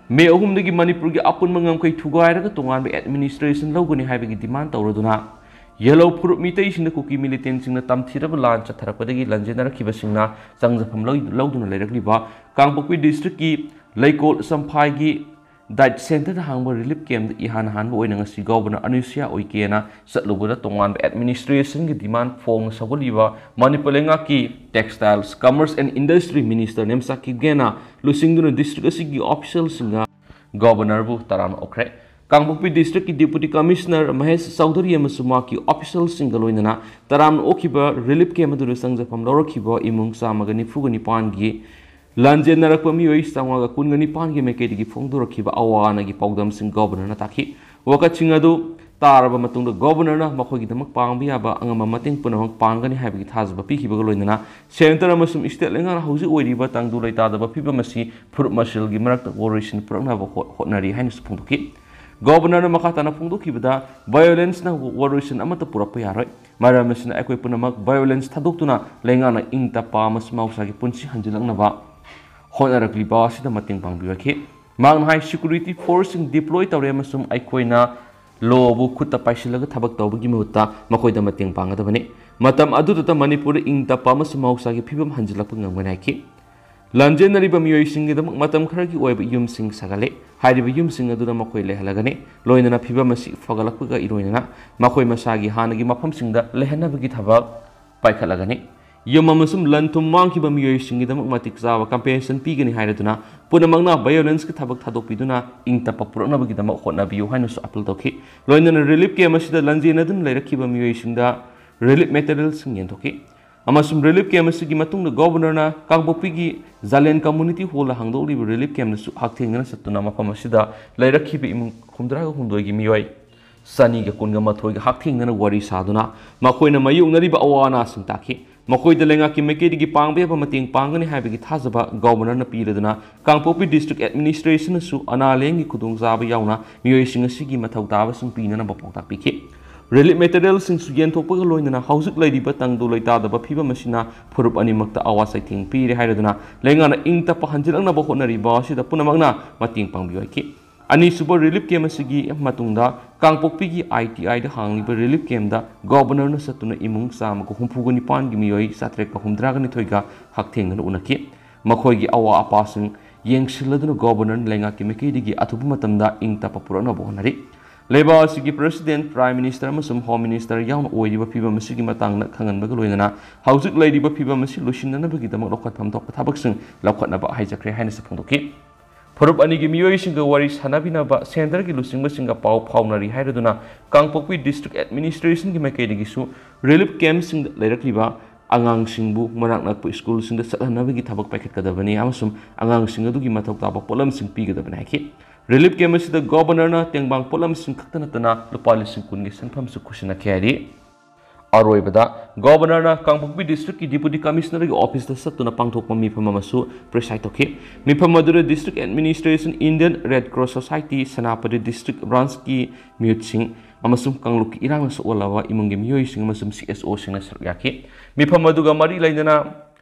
ꯃꯦ ꯑꯍꯨꯝꯗꯒꯤ ꯃꯅꯤꯄꯨꯔꯒꯤ ꯑꯄꯨꯟꯕ ꯉꯝꯈꯩ ꯊꯨꯒꯥꯏꯔꯒ ꯇꯣꯉꯥꯟꯕ ꯑꯦꯗꯃꯤꯅꯤꯁꯇ꯭ꯔꯦꯁꯟ ꯂꯧꯒꯅꯤ ꯍꯥꯏꯕꯒꯤ ꯗꯤꯃꯥꯟ ꯇꯧꯔꯗꯨꯅ ꯌꯦꯜꯍꯧ ꯐꯨꯔꯨꯞ ꯃꯤꯇꯩꯁꯤꯡꯅ ꯀꯨꯀꯤ ꯃꯤꯂꯤꯇꯦꯟꯁꯤꯡꯅ ꯇꯝꯊꯤꯔꯕ ꯂꯥꯟ ꯆꯠꯊꯔꯛꯄꯗꯒꯤ ꯂꯥꯟꯖꯦꯟꯅꯔꯛꯈꯤꯕꯁꯤꯡꯅ ꯆꯪꯖꯐꯝ ꯂꯧ-, ꯂꯧꯗꯨꯅ ꯂꯩꯔꯛꯂꯤꯕ ꯀꯥꯡꯄꯣꯛꯄꯤ ꯗꯤꯁꯇ꯭ꯔꯤꯛꯀꯤ ꯂꯩꯀꯣꯜ ꯆꯝꯐꯥꯏꯒꯤ ꯗꯥꯏꯠ ꯁꯦꯟꯇꯔꯗ ꯍꯥꯡꯕ ꯔꯤꯂꯤꯐ ꯀꯦꯝꯞꯇ ꯏꯍꯥꯟ ꯍꯥꯟꯕ ꯑꯣꯏꯅ ꯉꯁꯤ ꯒꯣꯕꯔꯅꯔ ꯑꯅꯨꯁ꯭ꯌꯥ ꯎꯏꯀꯦꯅ ꯆꯠꯂꯨꯕꯗ ꯇꯣꯉꯥꯟꯕ ꯑꯦꯗꯃꯤꯅꯤꯁꯇ꯭ꯔꯦꯁꯟꯒꯤ ꯗꯤꯃꯥꯟ ꯐꯣꯡꯅ ꯁꯧꯒꯠꯂꯤꯕ ꯃꯅꯤꯄꯨꯔ ꯂꯩꯉꯥꯛꯀꯤ ꯇꯦꯛꯁꯇꯥꯏꯜꯁ, commerce and industry minister Nemcha ꯀꯤꯞꯒꯦꯅ ꯂꯨꯆꯤꯡꯗꯨꯅ ꯗꯤꯁꯇ꯭ꯔꯤꯛ ꯑꯁꯤꯒꯤ ꯑꯣꯐꯤꯁꯤꯌꯦꯜꯁꯤꯡꯒ ꯒꯣꯕꯔꯅꯔꯕꯨ ꯇꯔꯥꯝꯅ ꯑꯣꯛꯈ꯭ꯔꯦ꯫ ꯀꯥꯡꯄꯣꯛꯄꯤ ꯗꯤꯁꯇ꯭ꯔꯤꯛꯀꯤ ꯗꯤꯄꯨꯇꯤ ꯀꯃꯤꯁꯅꯔ ꯃꯍꯦꯁ ꯆꯧꯙꯨꯔꯤ ꯑꯃꯁꯨꯡ ꯃꯍꯥꯛꯀꯤ ꯑꯣꯐꯤꯁꯤꯌꯦꯜꯁꯤꯡꯒ ꯂꯣꯏꯅꯅ ꯇꯔꯥꯝꯅ ꯑꯣꯛꯈꯤꯕ ꯔꯤꯂꯤꯐ ꯀꯦꯝꯞ ꯑꯗꯨꯗ ꯆꯪꯖꯐꯝ ꯂꯧꯔꯛꯈꯤꯕ ꯏꯃꯨꯡ ꯆꯥꯝꯃꯒ ꯅꯤꯐꯨꯒ ꯅꯤꯄꯥꯟꯒꯤ ꯂꯥꯟꯖꯦꯟꯅꯔꯛꯄ ꯃꯤꯑꯣꯏ ꯆꯥꯝꯃꯉꯥꯒ ꯀꯨꯟꯒ ꯅꯤꯄꯥꯟꯒꯤ ꯃꯥꯏꯀꯩꯗꯒꯤ ꯐꯣꯡꯗꯣꯔꯛꯈꯤꯕ ꯑꯋꯥ ꯑꯅꯥꯒꯤ ꯄꯥꯎꯗꯝꯁꯤꯡ ꯒꯣꯕꯔꯅꯔꯅ ꯇꯥꯛꯈꯤ꯫ ꯋꯥꯀꯠꯁꯤꯡ ꯑꯗꯨ ꯇꯥꯔꯕ ꯃꯇꯨꯡꯗ ꯒꯣꯕꯔꯅꯔꯅ ꯃꯈꯣꯏꯒꯤꯗꯃꯛ ꯄꯥꯡꯕ ꯌꯥꯕ ꯑꯉꯝꯕ ꯃꯇꯦꯡ ꯄꯨꯝꯅꯃꯛ ꯄꯥꯡꯒꯅꯤ ꯍꯥꯏꯕꯒꯤ ꯊꯥꯖꯕ ꯄꯤꯈꯤꯕꯒ ꯂꯣꯏꯅꯅ ꯁꯦꯟꯇꯔ ꯑꯃꯁꯨꯡ ꯁ꯭ꯇꯦꯠ ꯂꯩꯉꯥꯛꯅ ꯍꯧꯖꯤꯛ ꯑꯣꯏꯔꯤꯕ ꯇꯪꯗꯨ ꯂꯩꯇꯥꯗꯕ ꯐꯤꯕꯝ ꯑꯁꯤ ꯐꯨꯔꯨꯞ ꯃꯁꯦꯜꯒꯤ ꯃꯔꯛꯇ ꯋꯥꯔꯣꯏꯁꯤꯟ ꯄꯨꯔꯛꯅꯕ ꯍꯣ-, ꯍꯣꯠꯅꯔꯤ ꯍꯥꯏꯅꯁꯨ ꯐꯣꯡꯗꯣꯛꯈꯤ꯫ ꯒꯣꯕꯔꯅꯔꯅ ꯃꯈꯥ ꯇꯥꯅ ꯐꯣꯡꯗꯣꯛꯈꯤꯕꯗ, ꯚꯥꯏꯑꯣꯂꯦꯟꯁꯅ ꯋꯥꯔꯣꯏꯁꯤꯟ ꯑꯃꯠꯇ ꯄꯨꯔꯛꯄ ꯌꯥꯔꯣꯏ꯫ ꯃꯔꯝ ꯑꯁꯤꯅ ꯑꯩꯈꯣꯏ ꯄꯨꯝꯅꯃꯛ ꯚꯥꯏꯑꯣꯂꯦꯟꯁ ꯊꯥꯗꯣꯛꯇꯨꯅ ꯂꯩꯉꯥꯛꯅ ꯏꯪ ꯇꯞꯄ ꯑꯃꯁꯨꯡ ꯃꯍꯧꯁꯥꯒꯤ ꯄꯨꯟꯁꯤ ꯍꯟꯖꯤꯜꯂꯛꯅꯕ ꯍꯣꯠꯅꯔꯛꯂꯤꯕ ꯑꯁꯤꯗ ꯃꯇꯦꯡ ꯄꯥꯡꯕꯤꯌꯨ ꯍꯥꯏꯈꯤ꯫ ꯃꯍꯥꯛꯅ ꯍꯥꯏ, ꯁꯦꯀ꯭ꯌꯨꯔꯤꯇꯤ ꯐꯣꯔꯁꯁꯤꯡ ꯗꯤꯄ꯭ꯂꯣꯏ ꯇꯧꯔꯦ ꯑꯃꯁꯨꯡ ꯑꯩꯈꯣꯏꯅ ꯂꯣꯕꯨ ꯈꯨꯠꯇ ꯄꯥꯏꯁꯤꯜꯂꯒ ꯊꯕꯛ ꯇꯧꯕꯒꯤ ꯃꯍꯨꯠꯇ ꯃꯈꯣꯏꯗ ꯃꯇꯦꯡ ꯄꯥꯡꯒꯗꯕꯅꯤ꯫ ꯃꯇꯝ ꯑꯗꯨꯗꯇ ꯃꯅꯤꯄꯨꯔꯗ ꯏꯪ ꯇꯞꯄ ꯑꯃꯁꯨꯡ ꯃꯍꯧꯁꯥꯒꯤ ꯐꯤꯕꯝ ꯍꯟꯖꯤꯜꯂꯛꯄ ꯉꯝꯒꯅꯤ ꯍꯥꯏꯈꯤ꯫ ꯂꯥꯟꯖꯦꯟꯅꯔꯤꯕ ꯃꯤꯑꯣꯏꯁꯤꯡꯒꯤꯗꯃꯛ ꯃꯇꯝ ꯈꯔꯒꯤ ꯑꯣꯏꯕ ꯌꯨꯝꯁꯤꯡ ꯁꯥꯒꯠꯂꯤ꯫ ꯍꯥꯏꯔꯤꯕ ꯌꯨꯝꯁꯤꯡ ꯑꯗꯨꯗ ꯃꯈꯣꯏ ꯂꯩꯍꯜꯂꯒꯅꯤ꯫ ꯂꯣꯏꯅꯅ ꯐꯤꯕꯝ ꯑꯁꯤ ꯐꯒꯠꯂꯛꯄꯒ ꯏꯔꯣꯏꯅꯅ ꯃꯈꯣꯏ ꯃꯁꯥꯒꯤ ꯍꯥꯟꯅꯒꯤ ꯃꯐꯝꯁꯤꯡꯗ ꯂꯩꯍꯟꯅꯕꯒꯤ ꯊꯕꯛ ꯄꯥꯏꯈꯠꯂꯒꯅꯤ꯫ ꯌꯨꯝ ꯑꯃꯁꯨꯡ ꯂꯟ ꯊꯨꯝ ꯃꯥꯡꯈꯤꯕ ꯃꯤꯑꯣꯏꯁꯤꯡꯒꯤꯗꯃꯛ ꯃꯇꯤꯛ ꯆꯥꯕ compensation ꯄꯤꯒꯅꯤ ꯍꯥꯏꯔꯗꯨꯅ ꯄꯨꯝꯅꯃꯛꯅ violenceꯀꯤ ꯊꯕꯛ ꯊꯥꯗꯣꯛꯄꯤꯗꯨꯅ ꯏꯪ ꯇꯞꯄ ꯄꯨꯔꯛꯅꯕꯒꯤꯗꯃꯛ ꯍꯣꯠꯅꯕꯤꯌꯨ ꯍꯥꯏꯅꯁꯨ appeal ꯇꯧꯈꯤ꯫ ꯂꯣꯏꯅꯅ relief camp ꯑꯁꯤꯗ ꯂꯟꯖꯦꯟꯅꯗꯨꯅ ꯂꯩꯔꯛꯈꯤꯕ ꯃꯤꯑꯣꯏꯁꯤꯡꯗ relief materialꯁꯤꯡ ꯌꯦꯟꯊꯣꯛꯈꯤ꯫ ꯑꯃꯁꯨꯡ relief camp ꯑꯁꯤꯒꯤ ꯃꯇꯨꯡꯗ Governorꯅ ꯀꯥꯡꯄꯣꯛꯄꯤꯒꯤ ꯖꯥꯂꯦꯟ community hallꯗ ꯍꯥꯡꯗꯣꯛꯂꯤꯕ relief campꯇꯁꯨ ꯍꯛꯊꯦꯡꯅꯅ ꯆꯠꯇꯨꯅ ꯃꯐꯝ ꯑꯁꯤꯗ ꯂꯩꯔꯛꯈꯤꯕ ꯏꯃꯨꯡ ꯍꯨꯝꯗ꯭ꯔꯥꯒ ꯍꯨꯝꯗꯣꯏꯒꯤ ꯃꯤꯑꯣꯏ ꯆꯅꯤꯒ ꯀꯨꯟꯒ ꯃꯥꯊꯣꯏꯒ ꯍꯛꯊꯦꯡꯅꯅ ꯋꯥꯔꯤ ꯁꯥꯗꯨꯅ ꯃꯈꯣꯏꯅ ꯃꯥꯌꯣꯛꯅꯔꯤꯕ ꯑꯋꯥ ꯑꯅꯥꯁꯤꯡ ꯇꯥꯈꯤ꯫ ꯃꯈꯣꯏꯗ ꯂꯩꯉꯥꯛꯀꯤ ꯃꯥꯏꯀꯩꯗꯒꯤ ꯄꯥꯡꯕ ꯌꯥꯕ ꯃꯇꯦꯡ ꯄꯥꯡꯒꯅꯤ ꯍꯥꯏꯕꯒꯤ ꯊꯥꯖꯕ Governorꯅ ꯄꯤꯔꯗꯨꯅ ꯀꯥꯡꯄꯣꯛꯄꯤ district administrationꯅꯁꯨ ꯑꯅꯥ ꯂꯥꯌꯦꯡꯒꯤ ꯈꯨꯗꯣꯡꯆꯥꯕ ꯌꯥꯎꯅ ꯃꯤꯑꯣꯏꯁꯤꯡ ꯑꯁꯤꯒꯤ ꯃꯊꯧ ꯇꯥꯕꯁꯤꯡ ꯄꯤꯅꯅꯕ ꯄꯥꯎꯇꯥꯛ ꯄꯤꯈꯤ꯫ Relief materialꯁꯤꯡꯁꯨ ꯌꯦꯟꯊꯣꯛꯄꯒ ꯂꯣꯏꯅꯅ ꯍꯧꯖꯤꯛ ꯂꯩꯔꯤꯕ ꯇꯪꯗꯨ ꯂꯩꯇꯥꯗꯕ ꯐꯤꯕꯝ ꯑꯁꯤꯅ ꯐꯨꯔꯨꯞ ꯑꯅꯤꯃꯛꯇ ꯑꯋꯥ ꯆꯩꯊꯦꯡ ꯄꯤꯔꯦ ꯍꯥꯏꯔꯗꯨꯅ ꯂꯩꯉꯥꯛꯅ ꯏꯪ ꯇꯞꯄ ꯍꯟꯖꯤꯜꯂꯛꯅꯕ ꯍꯣꯠꯅꯔꯤꯕ ꯑꯁꯤꯗ ꯄꯨꯝꯅꯃꯛꯅ ꯃꯇꯦꯡ ꯄꯥꯡꯕꯤꯌꯨ ꯍꯥꯏꯈꯤ꯫ ꯑꯅꯤꯁꯨꯕ relief camp ꯑꯁꯤꯒꯤ ꯃꯇꯨꯡꯗ ꯀꯥꯡꯄꯣꯛꯄꯤꯒꯤ ITIꯗ ꯍꯥꯡꯂꯤꯕ relief campꯗ Governorꯅ ꯆꯠꯇꯨꯅ ꯏꯃꯨꯡ ꯆꯥꯝꯃꯒ ꯍꯨꯝꯐꯨꯒ ꯅꯤꯄꯥꯟꯒꯤ ꯃꯤꯑꯣꯏ ꯆꯥꯇ꯭ꯔꯦꯠꯀ ꯍꯨꯝꯗ꯭ꯔꯥꯒ ꯅꯤꯊꯣꯏꯒ ꯍꯛꯊꯦꯡꯅꯅ ꯎꯅꯈꯤ꯫ ꯃꯈꯣꯏꯒꯤ ꯑꯋꯥ ꯑꯄꯥꯁꯤꯡ ꯌꯦꯡꯁꯤꯜꯂꯗꯨꯅ Governorꯅ ꯂꯩꯉꯥꯛꯀꯤ ꯃꯥꯏꯀꯩꯗꯒꯤ ꯑꯊꯨꯕ ꯃꯇꯝꯗ ꯏꯪ ꯇꯞꯄ ꯄꯨꯔꯛꯅꯕ ꯍꯣꯠꯅꯔꯤ꯫ ꯂꯩꯕꯥꯛ ꯑꯁꯤꯒꯤ President, Prime Minister ꯑꯃꯁꯨꯡ Home Minister ꯌꯥꯎꯅ ꯑꯣꯏꯔꯤꯕ ꯐꯤꯕꯝ ꯑꯁꯤꯒꯤ ꯃꯇꯥꯡꯗ ꯈꯪꯍꯟꯕꯒ ꯂꯣꯏꯅꯅ ꯍꯧꯖꯤꯛ ꯂꯩꯔꯤꯕ ꯐꯤꯕꯝ ꯑꯁꯤ ꯂꯣꯏꯁꯤꯟꯅꯅꯕꯒꯤꯗꯃꯛ ꯂꯧꯈꯠꯐꯝ ꯊꯣꯛꯄ ꯊꯕꯛꯁꯤꯡ ꯂꯧꯈꯠꯅꯕ ꯍꯥꯏꯖꯈ꯭ꯔꯦ ꯍꯥꯏꯅꯁꯨ ꯐꯣꯡꯗꯣꯛꯈꯤ꯫ ꯐꯨꯔꯨꯞ ꯑꯅꯤꯒꯤ ꯃꯤꯑꯣꯏꯁꯤꯡꯒ ꯋꯥꯔꯤ ꯁꯥꯟꯅꯕꯤꯅꯕ centreꯒꯤ ꯂꯨꯆꯤꯡꯕꯁꯤꯡꯒ ꯄꯥꯎ ꯐꯥꯎꯅꯔꯤ ꯍꯥꯏꯔꯗꯨꯅ ꯀꯥꯡꯄꯣꯛꯄꯤ district administrationꯒꯤ ꯃꯥꯏꯀꯩꯗꯒꯤꯁꯨ relief campꯁꯤꯡꯗ ꯂꯩꯔꯛꯂꯤꯕ ꯑꯉꯥꯡꯁꯤꯡꯕꯨ ꯃꯅꯥꯛ ꯅꯛꯄ ꯁ꯭ꯀꯨꯜꯁꯤꯡꯗ ꯆꯠꯍꯟꯅꯕꯒꯤ ꯊꯕꯛ ꯄꯥꯏꯈꯠꯀꯗꯕꯅꯤ ꯑꯃꯁꯨꯡ ꯑꯉꯥꯡꯁꯤꯡ ꯑꯗꯨꯒꯤ ꯃꯊꯧ ꯇꯥꯕ ꯄꯣꯠꯂꯝꯁꯤꯡ ꯄꯤꯒꯗꯕꯅꯤ ꯍꯥꯏꯈꯤ꯫ Relief camp ꯑꯁꯤꯗ Governorꯅ ꯇꯦꯡꯕꯥꯡ ꯄꯣꯠꯂꯝꯁꯤꯡ ꯈꯛꯇ ꯅꯠꯇꯅ ꯂꯨꯄꯥ ꯂꯤꯁꯤꯡ ꯀꯨꯟꯒꯤ ꯁꯦꯟꯐꯝꯁꯨ ꯈꯨꯠꯁꯤꯟꯅꯈꯤ ꯍꯥꯏꯔꯤ꯫ ꯑꯔꯣꯏꯕꯗ Governorꯅ ꯀꯥꯡꯄꯣꯛꯄꯤ districtꯀꯤ Deputy Commissionerꯒꯤ officeꯇ ꯆꯠꯇꯨꯅ ꯄꯥꯡꯊꯣꯛꯄ ꯃꯤꯐꯝ ꯑꯃꯁꯨ preside ꯇꯧꯈꯤ꯫ ꯃꯤꯐꯝ ꯑꯗꯨꯗ district administration, Indian Red Cross Society, Senapati district branchꯀꯤ ꯃꯤꯍꯨꯠꯁꯤꯡ ꯑꯃꯁꯨꯡ ꯀꯥꯡꯂꯨꯞꯀꯤ ꯏꯔꯥꯡꯅ ꯁꯣꯛꯍꯜꯂꯕ ꯏꯃꯨꯡꯒꯤ ꯃꯤꯑꯣꯏꯁꯤꯡ ꯑꯃꯁꯨꯡ CSOꯁꯤꯡꯅ ꯁꯔꯨꯛ ꯌꯥꯈꯤ꯫ ꯃꯤꯐꯝ ꯑꯗꯨꯒ ꯃꯔꯤ ꯂꯩꯅꯅ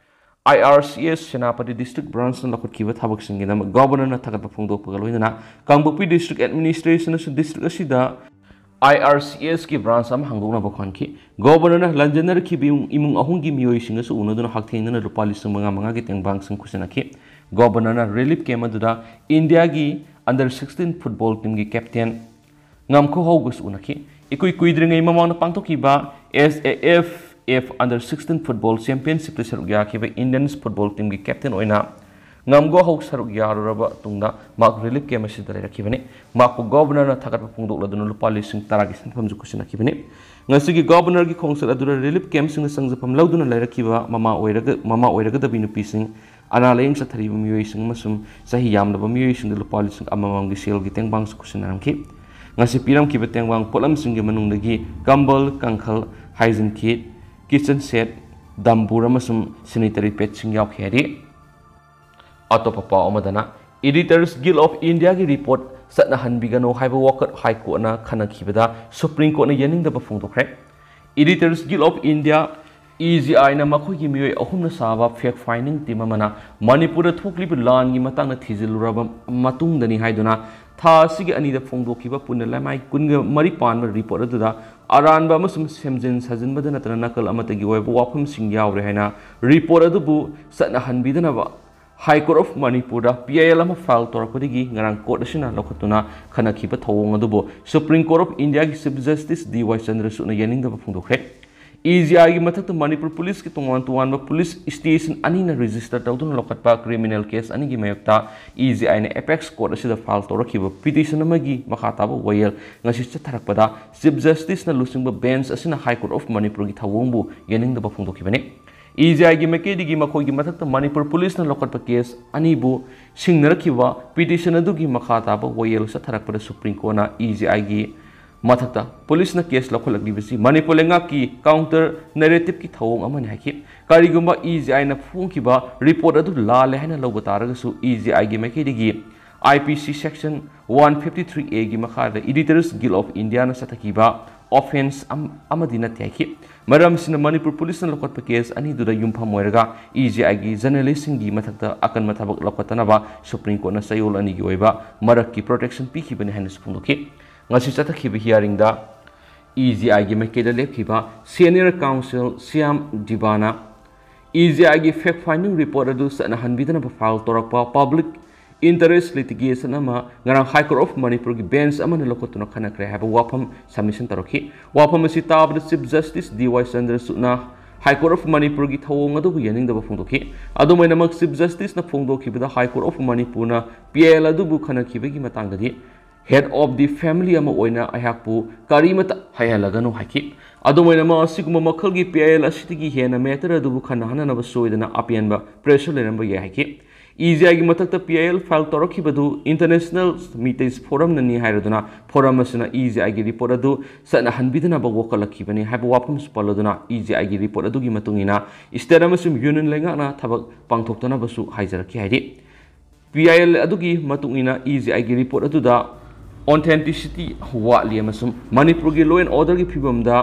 IRCS ꯁꯦꯅꯥꯄꯇꯤ district branchꯅ ꯂꯧꯈꯠꯈꯤꯕ ꯊꯕꯛꯁꯤꯡꯒꯤꯗꯃꯛ Governorꯅ ꯊꯥꯒꯠꯄ ꯐꯣꯡꯗꯣꯛꯄꯒ ꯂꯣꯏꯅꯅ ꯀꯥꯡꯄꯣꯛꯄꯤ district administrationꯅꯁꯨ district ꯑꯁꯤꯗ IRCSꯀꯤ branch ꯑꯃ ꯍꯥꯡꯗꯣꯛꯅꯕ ꯈꯣꯟꯈꯤ꯫ Governorꯅ ꯂꯟꯖꯦꯟꯅꯔꯛꯈꯤꯕ ꯏꯃꯨꯡ, ꯏꯃꯨꯡ ꯑꯍꯨꯝꯒꯤ ꯃꯤꯑꯣꯏꯁꯤꯡꯒꯁꯨ ꯎꯅꯗꯨꯅ ꯍꯛꯊꯦꯡꯅꯅ ꯂꯨꯄꯥ ꯂꯤꯁꯤꯡ ꯃꯉꯥ ꯃꯉꯥꯒꯤ ꯇꯦꯡꯕꯥꯡꯁꯤꯡ ꯈꯨꯠꯁꯤꯟꯅꯈꯤ꯫ Governorꯅ relief camp ꯑꯗꯨꯗ ꯏꯟꯗꯤꯌꯥꯒꯤ under sixteen football teamꯒꯤ captain ꯉꯝꯈꯣꯍꯧꯒꯁꯨ ꯎꯅꯈꯤ꯫ ꯏꯀꯨꯏ ꯀꯨꯏꯗ꯭ꯔꯤꯉꯩ ꯃꯃꯥꯡꯗ ꯄꯥꯡꯊꯣꯛꯈꯤꯕ SAF F under sixteen football ꯆꯦꯝꯄꯤꯌꯟꯁꯤꯞꯇ ꯁꯔꯨꯛ ꯌꯥꯈꯤꯕ ꯏꯟꯗꯤꯌꯟꯁ ꯐꯨꯠꯕꯣꯜ ꯇꯤꯝꯒꯤ ꯀꯦꯞꯇꯦꯟ ꯑꯣꯏꯅ ꯉꯝꯒꯣ ꯍꯧ ꯁꯔꯨꯛ ꯌꯥꯔꯨꯔꯕ ꯇꯨꯡꯗ ꯃꯍꯥꯛ ꯔꯤꯂꯤꯐ ꯀꯦꯝꯞ ꯑꯁꯤꯗ ꯂꯩꯔꯛꯈꯤꯕꯅꯤ꯫ ꯃꯍꯥꯛꯄꯨ ꯒꯣꯕꯔꯅꯔꯅ ꯊꯥꯒꯠꯄ ꯐꯣꯡꯗꯣꯛꯂꯗꯨꯅ ꯂꯨꯄꯥ ꯂꯤꯁꯤꯡ ꯇꯔꯥꯒꯤ ꯁꯦꯟꯐꯝꯁꯨ ꯈꯨꯠꯁꯤꯟꯅꯈꯤꯕꯅꯤ꯫ ꯉꯁꯤꯒꯤ ꯒꯣꯕꯔꯅꯔꯒꯤ ꯈꯣꯡꯆꯠ ꯑꯗꯨꯗ ꯔꯤꯂꯤꯐ ꯀꯦꯝꯞꯁꯤꯡꯗ ꯆꯪꯖꯐꯝ ꯂꯧꯗꯨꯅ ꯂꯩꯔꯛꯈꯤꯕ ꯃꯃꯥ ꯑꯣꯏꯔꯒ-, ꯃꯃꯥ ꯑꯣꯏꯔꯒꯗꯕꯤ ꯅꯨꯄꯤꯁꯤꯡ, ꯑꯅꯥ ꯂꯥꯌꯦꯡ ꯆꯠꯊꯔꯤꯕ ꯃꯤꯑꯣꯏꯁꯤꯡ ꯑꯃꯁꯨꯡ ꯆꯍꯤ ꯌꯥꯝꯂꯕ ꯃꯤꯑꯣꯏꯁꯤꯡꯗ ꯂꯨꯄꯥ ꯂꯤꯁꯤꯡ ꯑꯃꯃꯝꯒꯤ ꯁꯦꯜꯒꯤ ꯇꯦꯡꯕꯥꯡꯁꯨ ꯈꯨꯠꯁꯤꯟꯅꯔꯝꯈꯤ꯫ ꯉꯁꯤ ꯄꯤꯔꯝꯈꯤꯕ ꯇꯦꯡꯕꯥꯡ ꯄꯣꯠꯂꯝꯁꯤꯡꯒꯤ ꯃꯅꯨꯡꯗꯒꯤ ꯀꯝꯕꯜ, ꯀꯥꯡꯈꯜ, hygiene kit, kitchen set, ꯗꯝꯕꯨꯔ ꯑꯃꯁꯨꯡ sanitary padꯁꯤꯡ ꯌꯥꯎꯈꯤ ꯍꯥꯏꯔꯤ꯫ ꯑꯇꯣꯞꯄ ꯄꯥꯎ ꯑꯃꯗꯅ, Editors Guild of Indiaꯒꯤ ꯔꯤꯄꯣꯔꯠ ꯆꯠꯅꯍꯟꯕꯤꯒꯅꯨ ꯍꯥꯏꯕ ꯋꯥꯀꯠ ꯍꯥꯏ ꯀꯣꯔꯠꯅ ꯈꯟꯅꯈꯤꯕꯗ ꯁꯨꯄ꯭ꯔꯤꯝ ꯀꯣꯔꯠꯅ ꯌꯥꯅꯤꯡꯗꯕ ꯐꯣꯡꯗꯣꯛꯈ꯭ꯔꯦ꯫ Editors Guild of India, E G Iꯅ ꯃꯈꯣꯏꯒꯤ ꯃꯤꯑꯣꯏ ꯑꯍꯨꯝꯅ ꯁꯥꯕ fact finding team ꯑꯃꯅ ꯃꯅꯤꯄꯨꯔꯗ ꯊꯣꯛꯂꯤꯕ ꯂꯥꯟꯒꯤ ꯃꯇꯥꯡꯗ ꯊꯤꯖꯤꯜꯂꯨꯔꯕ ꯃꯇꯨꯡꯗꯅꯤ ꯍꯥꯏꯗꯨꯅ ꯊꯥ ꯑꯁꯤꯒꯤ ꯑꯅꯤꯗ ꯐꯣꯡꯗꯣꯛꯈꯤꯕ ꯄꯨꯟꯅ ꯂꯃꯥꯏ ꯀꯨꯟꯒ ꯃꯔꯤ ꯄꯥꯟꯕ ꯔꯤꯄꯣꯔꯠ ꯑꯗꯨꯗ ꯑꯔꯥꯟꯕ ꯑꯃꯁꯨꯡ ꯁꯦꯝꯖꯤꯟ ꯁꯥꯖꯤꯟꯕꯗ ꯅꯠꯇꯅ ꯅꯀꯜ ꯑꯃꯠꯇꯒꯤ ꯑꯣꯏꯕ ꯋꯥꯐꯝꯁꯤꯡ ꯌꯥꯎꯔꯦ ꯍꯥꯏꯅ ꯔꯤꯄꯣꯔꯠ ꯑꯗꯨꯕꯨ ꯆꯠꯅꯍꯟꯕꯤꯗꯅꯕ High Court of Manipurꯗ P I L ꯑꯃ file ꯇꯧꯔꯛꯄꯗꯒꯤ ꯉꯔꯥꯡ ꯀꯣꯔꯠ ꯑꯁꯤꯅ ꯂꯧꯈꯠꯇꯨꯅ ꯈꯟꯅꯈꯤꯕ ꯊꯧꯑꯣꯡ ꯑꯗꯨꯕꯨ Supreme Court of Indiaꯒꯤ Chief Justice D Y Chandrachudꯅ ꯌꯥꯅꯤꯡꯗꯕ ꯐꯣꯡꯗꯣꯛꯈ꯭ꯔꯦ꯫ E G Iꯒꯤ ꯃꯊꯛꯇ ꯃꯅꯤꯄꯨꯔ ꯄꯨꯂꯤꯁꯀꯤ ꯇꯣꯉꯥꯟ ꯇꯣꯉꯥꯟꯕ ꯄꯨꯂꯤꯁ station ꯑꯅꯤꯅ register ꯇꯧꯗꯨꯅ ꯂꯧꯈꯠꯄ criminal case ꯑꯅꯤꯒꯤ ꯃꯥꯌꯣꯛꯇ E G Iꯅ apex court ꯑꯁꯤꯗ file ꯇꯧꯔꯛꯈꯤꯕ petition ꯑꯃꯒꯤ ꯃꯈꯥ ꯇꯥꯕ ꯋꯥꯌꯦꯜ ꯉꯁꯤ ꯆꯠꯊꯔꯛꯄꯗ Chief Justiceꯅ ꯂꯨꯆꯤꯡꯕ bench ꯑꯁꯤꯅ High Court of Manipurꯒꯤ ꯊꯧꯑꯣꯡꯕꯨ ꯌꯥꯅꯤꯡꯗꯕ ꯐꯣꯡꯗꯣꯛꯈꯤꯕꯅꯤ꯫ E G Iꯒꯤ ꯃꯥꯏꯀꯩꯗꯒꯤ ꯃꯈꯣꯏꯒꯤ ꯃꯊꯛꯇ ꯃꯅꯤꯄꯨꯔ ꯄꯨꯂꯤꯁꯅ ꯂꯧꯈꯠꯄ case ꯑꯅꯤꯕꯨ ꯁꯤꯡꯅꯔꯛꯈꯤꯕ petition ꯑꯗꯨꯒꯤ ꯃꯈꯥ ꯇꯥꯕ ꯋꯥꯌꯦꯜ ꯆꯠꯊꯔꯛꯄꯗ Supreme Courtꯅ E G Iꯒꯤ ꯃꯊꯛꯇ ꯄꯨꯂꯤꯁꯅ case ꯂꯧꯈꯠꯂꯛꯂꯤꯕꯁꯤ ꯃꯅꯤꯄꯨꯔ ꯂꯩꯉꯥꯛꯀꯤ counter narrativeꯀꯤ ꯊꯧꯑꯣꯡ ꯑꯃꯅꯤ ꯍꯥꯏꯈꯤ꯫ ꯀꯔꯤꯒꯨꯝꯕ E G Iꯅ ꯐꯣꯡꯈꯤꯕ report ꯑꯗꯨ ꯂꯥꯜꯂꯦ ꯍꯥꯏꯅ ꯂꯧꯕ ꯇꯥꯔꯒꯁꯨ E G Iꯒꯤ ꯃꯥꯏꯀꯩꯗꯒꯤ I P C section one fifty three Aꯒꯤ ꯃꯈꯥꯗ Editors Guild of Indiaꯅ ꯆꯠꯊꯈꯤꯕ offence ꯑꯝ-, ꯑꯃꯗꯤ ꯅꯠꯇꯦ ꯍꯥꯏꯈꯤ꯫ ꯃꯔꯝ ꯑꯁꯤꯅ ꯃꯅꯤꯄꯨꯔ ꯄꯨꯂꯤꯁꯅ ꯂꯧꯈꯠꯄ case ꯑꯅꯤꯗꯨꯗ ꯌꯨꯝꯐꯝ ꯑꯣꯏꯔꯒ E G Iꯒꯤ journalistꯁꯤꯡꯒꯤ ꯃꯊꯛꯇ ꯑꯀꯟꯕ ꯊꯕꯛ ꯂꯧꯈꯠꯇꯅꯕ Supreme Courtꯅ ꯆꯌꯣꯜ ꯑꯅꯤꯒꯤ ꯑꯣꯏꯕ ꯃꯔꯛꯀꯤ protection ꯄꯤꯈꯤꯕꯅꯤ ꯍꯥꯏꯅꯁꯨ ꯐꯣꯡꯗꯣꯛꯈꯤ꯫ ꯉꯁꯤ ꯆꯠꯊꯈꯤꯕ hearingꯗ E G Iꯒꯤ ꯃꯥꯏꯀꯩꯗ ꯂꯦꯞꯈꯤꯕ senior counsel Shyam Dibana E G Iꯒꯤ fact finding report ꯑꯗꯨ ꯆꯠꯅꯍꯟꯕꯤꯗꯅꯕ file ꯇꯧꯔꯛꯄ public interest litigation ꯑꯃ ꯉꯔꯥꯡ High Court of ꯃꯅꯤꯄꯨꯔꯒꯤ ꯕꯦꯟꯆ ꯑꯃꯅ ꯂꯧꯈꯠꯇꯨꯅ ꯈꯟꯅꯈ꯭ꯔꯦ ꯍꯥꯏꯕ ꯋꯥꯐꯝ ꯁꯕꯃꯤꯁꯟ ꯇꯧꯔꯛꯈꯤ꯫ ꯋꯥꯐꯝ ꯑꯁꯤ ꯇꯥꯕꯗ ꯆꯤꯐ ꯖꯁꯇꯤꯁ ꯗꯤ ꯋꯥꯏ ꯆꯟꯗ꯭ꯔꯆꯨꯗꯅ High Court of ꯃꯅꯤꯄꯨꯔꯒꯤ ꯊꯧꯑꯣꯡ ꯑꯗꯨꯕꯨ ꯌꯥꯅꯤꯡꯗꯕ ꯐꯣꯡꯗꯣꯛꯈꯤ꯫ ꯑꯗꯨꯝ ꯑꯣꯏꯅꯃꯛ ꯆꯤꯐ ꯖꯁꯇꯤꯁꯅ ꯐꯣꯡꯗꯣꯛꯈꯤꯕꯗ High Court of ꯃꯅꯤꯄꯨꯔꯅ ꯄꯤ ꯑꯥꯏ ꯑꯦꯜ ꯑꯗꯨꯕꯨ ꯈꯟꯅꯈꯤꯕꯒꯤ ꯃꯇꯥꯡꯗꯗꯤ head of the family ꯑꯃ ꯑꯣꯏꯅ ꯑꯩꯍꯥꯛꯄꯨ ꯀꯔꯤꯃꯠꯇ ꯍꯥꯏꯍꯜꯂꯒꯅꯨ ꯍꯥꯏꯈꯤ꯫ ꯑꯗꯨꯝ ꯑꯣꯏꯅꯃꯛ ꯑꯁꯤꯒꯨꯝꯕ ꯃꯈꯜꯒꯤ ꯄꯤ ꯑꯥꯏ ꯑꯦꯜ ꯑꯁꯤꯗꯒꯤ ꯍꯦꯟꯅ ꯃꯦꯇꯔ ꯑꯗꯨꯕꯨ ꯈꯟꯅꯍꯟꯅꯅꯕ ꯁꯣꯏꯗꯅ ꯑꯄꯦꯟꯕ ꯄ꯭ꯔꯦꯁꯔ ꯂꯩꯔꯝꯕ ꯌꯥꯏ ꯍꯥꯏꯈꯤ꯫ ꯏ ꯖꯤ ꯑꯥꯏꯒꯤ ꯃꯊꯛꯇ ꯄꯤ ꯑꯥꯏ ꯑꯦꯜ ꯐꯥꯏꯜ ꯇꯧꯔꯛꯈꯤꯕꯗꯨ ꯏꯟꯇꯔꯅꯦꯁꯅꯦꯜ ꯃꯤꯇꯩꯁ ꯐꯣꯔꯝꯅꯅꯤ ꯍꯥꯏꯔꯗꯨꯅ ꯐꯣꯔꯝ ꯑꯁꯤꯅ ꯏ ꯖꯤ ꯑꯥꯏꯒꯤ ꯔꯤꯄꯣꯔꯠ ꯑꯗꯨ ꯆꯠꯅꯍꯟꯕꯤꯗꯅꯕ ꯋꯥꯀꯠꯂꯛꯈꯤꯕꯅꯤ ꯍꯥꯏꯕ ꯋꯥꯐꯝꯁꯨ ꯄꯜꯂꯗꯨꯅ ꯏ ꯖꯤ ꯑꯥꯏꯒꯤ ꯔꯤꯄꯣꯔꯠ ꯑꯗꯨꯒꯤ ꯃꯇꯨꯡ ꯏꯟꯅ ꯁ꯭ꯇꯦꯠ ꯑꯃꯁꯨꯡ ꯌꯨꯅꯤꯌꯟ ꯂꯩꯉꯥꯛꯅ ꯊꯕꯛ ꯄꯥꯡꯊꯣꯛꯇꯅꯕꯁꯨ ꯍꯥꯏꯖꯔꯛꯈꯤ ꯍꯥꯏꯔꯤ꯫ ꯄꯤ ꯑꯥꯏ ꯑꯦꯜ ꯑꯗꯨꯒꯤ ꯃꯇꯨꯡ ꯏꯟꯅ ꯏ ꯖꯤ ꯑꯥꯏꯒꯤ ꯔꯤꯄꯣꯔꯠ ꯑꯗꯨꯗ authenticity ꯋꯥꯠꯂꯤ ꯑꯃꯁꯨꯡ ꯃꯅꯤꯄꯨꯔꯒꯤ law and order ꯒꯤ ꯐꯤꯕꯝꯗ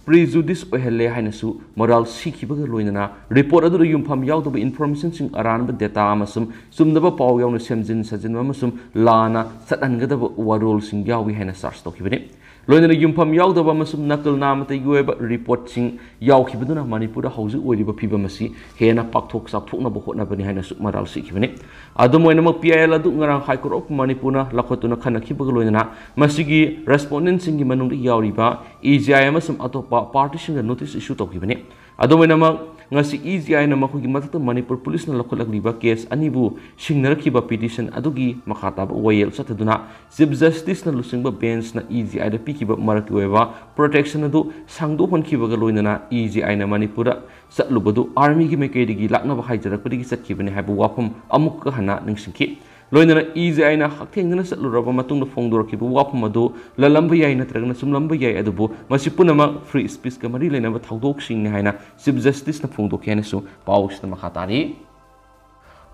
prejudice ꯑꯣꯏꯍꯜꯂꯦ ꯍꯥꯏꯅꯁꯨ ꯃꯔꯥꯜ ꯁꯤꯈꯤꯕꯒ ꯂꯣꯏꯅꯅ ꯔꯤꯄꯣꯔꯠ ꯑꯗꯨꯗ ꯌꯨꯝꯐꯝ ꯌꯥꯎꯗꯕ information ꯁꯤꯡ, ꯑꯔꯥꯟꯕ data ꯑꯃꯁꯨꯡ ꯆꯨꯝꯗꯕ ꯄꯥꯎ ꯌꯥꯎꯅ ꯁꯦꯝꯖꯤꯟ ꯁꯥꯖꯤꯟꯕ ꯑꯃꯁꯨꯡ ꯂꯥꯟꯅ ꯆꯠꯍꯟꯒꯗꯕ ꯋꯥꯔꯣꯜꯁꯤꯡ ꯌꯥꯎꯏ ꯍꯥꯏꯅ ꯆꯥꯔꯖ ꯇꯧꯈꯤꯕꯅꯤ꯫ ꯂꯣꯏꯅꯅ ꯌꯨꯝꯐꯝ ꯌꯥꯎꯗꯕ ꯑꯃꯁꯨꯡ ꯅꯀꯜ ꯅꯥꯃꯇꯒꯤ ꯑꯣꯏꯕ ꯔꯤꯄꯣꯔꯠꯁꯤꯡ ꯌꯥꯎꯈꯤꯕꯗꯨꯅ ꯃꯅꯤꯄꯨꯔꯗ ꯍꯧꯖꯤꯛ ꯑꯣꯏꯔꯤꯕ ꯐꯤꯕꯝ ꯑꯁꯤ ꯍꯦꯟꯅ ꯄꯥꯛꯊꯣꯛ ꯆꯥꯎꯊꯣꯛꯅꯕ ꯍꯣꯠꯅꯕꯅꯤ ꯍꯥꯏꯅꯁꯨ ꯃꯔꯥꯜ ꯁꯤꯈꯤꯕꯅꯤ꯫ ꯑꯗꯨꯝ ꯑꯣꯏꯅꯃꯛ, ꯄꯤ ꯑꯥꯏ ꯑꯦꯜ ꯑꯗꯨ ꯉꯔꯥꯡ High Court of ꯃꯅꯤꯄꯨꯔꯅ ꯂꯧꯈꯠꯇꯨꯅ ꯈꯟꯅꯈꯤꯕꯒ ꯂꯣꯏꯅꯅ ꯃꯁꯤꯒꯤ respondent ꯁꯤꯡꯒꯤ ꯃꯅꯨꯡꯗ ꯌꯥꯎꯔꯤꯕ ꯏ ꯖꯤ ꯑꯥꯏ ꯑꯃꯁꯨꯡ ꯑꯇꯣꯞꯄ party ꯁꯤꯡꯗ notice issue ꯇꯧꯈꯤꯕꯅꯤ꯫ ꯑꯗꯨꯝ ꯑꯣꯏꯅꯃꯛ, ꯉꯁꯤ ꯏ ꯖꯤ ꯑꯥꯏꯅ ꯃꯈꯣꯏꯒꯤ ꯃꯊꯛꯇ ꯃꯅꯤꯄꯨꯔ ꯄꯨꯂꯤꯁꯅ ꯂꯧꯈꯠꯂꯛꯂꯤꯕ ꯀꯦꯁ ꯑꯅꯤꯕꯨ ꯁꯤꯡꯅꯔꯛꯈꯤꯕ petition ꯑꯗꯨꯒꯤ ꯃꯈꯥ ꯇꯥꯕ ꯋꯥꯌꯦꯜ ꯆꯠꯊꯗꯨꯅ ꯆꯤꯐ ꯖꯁꯇꯤꯁꯅ ꯂꯨꯆꯤꯡꯕ ꯕꯦꯟꯆꯅ ꯏ ꯖꯤ ꯑꯥꯏꯗ ꯄꯤꯈꯤꯕ ꯃꯔꯛꯀꯤ ꯑꯣꯏꯕ protection ꯑꯗꯨ ꯁꯥꯡꯗꯣꯛꯍꯟꯈꯤꯕꯒ ꯂꯣꯏꯅꯅ ꯏ ꯖꯤ ꯑꯥꯏꯅ ꯃꯅꯤꯄꯨꯔꯗ ꯆꯠꯂꯨꯕꯗꯨ ꯑꯥꯔꯃꯤꯒꯤ ꯃꯥꯏꯀꯩꯗꯒꯤ ꯂꯥꯛꯅꯕ ꯍꯥꯏꯖꯔꯛꯄꯗꯒꯤ ꯆꯠꯈꯤꯕꯅꯤ ꯍꯥꯏꯕ ꯋꯥꯐꯝ ꯑꯃꯨꯛꯀ ꯍꯟꯅ ꯅꯤꯡꯁꯤꯡꯈꯤ꯫ ꯂꯣꯏꯅꯅ ꯏ ꯖꯤ ꯑꯥꯏꯅ ꯍꯛꯊꯦꯡꯅꯅ ꯆꯠꯂꯨꯔꯕ ꯃꯇꯨꯡꯗ ꯐꯣꯡꯗꯣꯔꯛꯈꯤꯕ ꯋꯥꯐꯝ ꯑꯗꯨ ꯂꯜꯂꯝꯕ ꯌꯥꯏ ꯅꯠꯇ꯭ꯔꯒꯅ ꯆꯨꯝꯂꯝꯕ ꯌꯥꯏ, ꯑꯗꯨꯕꯨ ꯃꯁꯤ ꯄꯨꯝꯅꯃꯛ free speech ꯀ ꯃꯔꯤ ꯂꯩꯅꯕ ꯊꯧꯗꯣꯛꯁꯤꯡꯅꯤ ꯍꯥꯏꯅ ꯆꯤꯐ ꯖꯁꯇꯤꯁꯅ ꯐꯣꯡꯗꯣꯛꯈꯤ ꯍꯥꯏꯅꯁꯨ ꯄꯥꯎ ꯑꯁꯤꯗ ꯃꯈꯥ ꯇꯥꯔꯤ꯫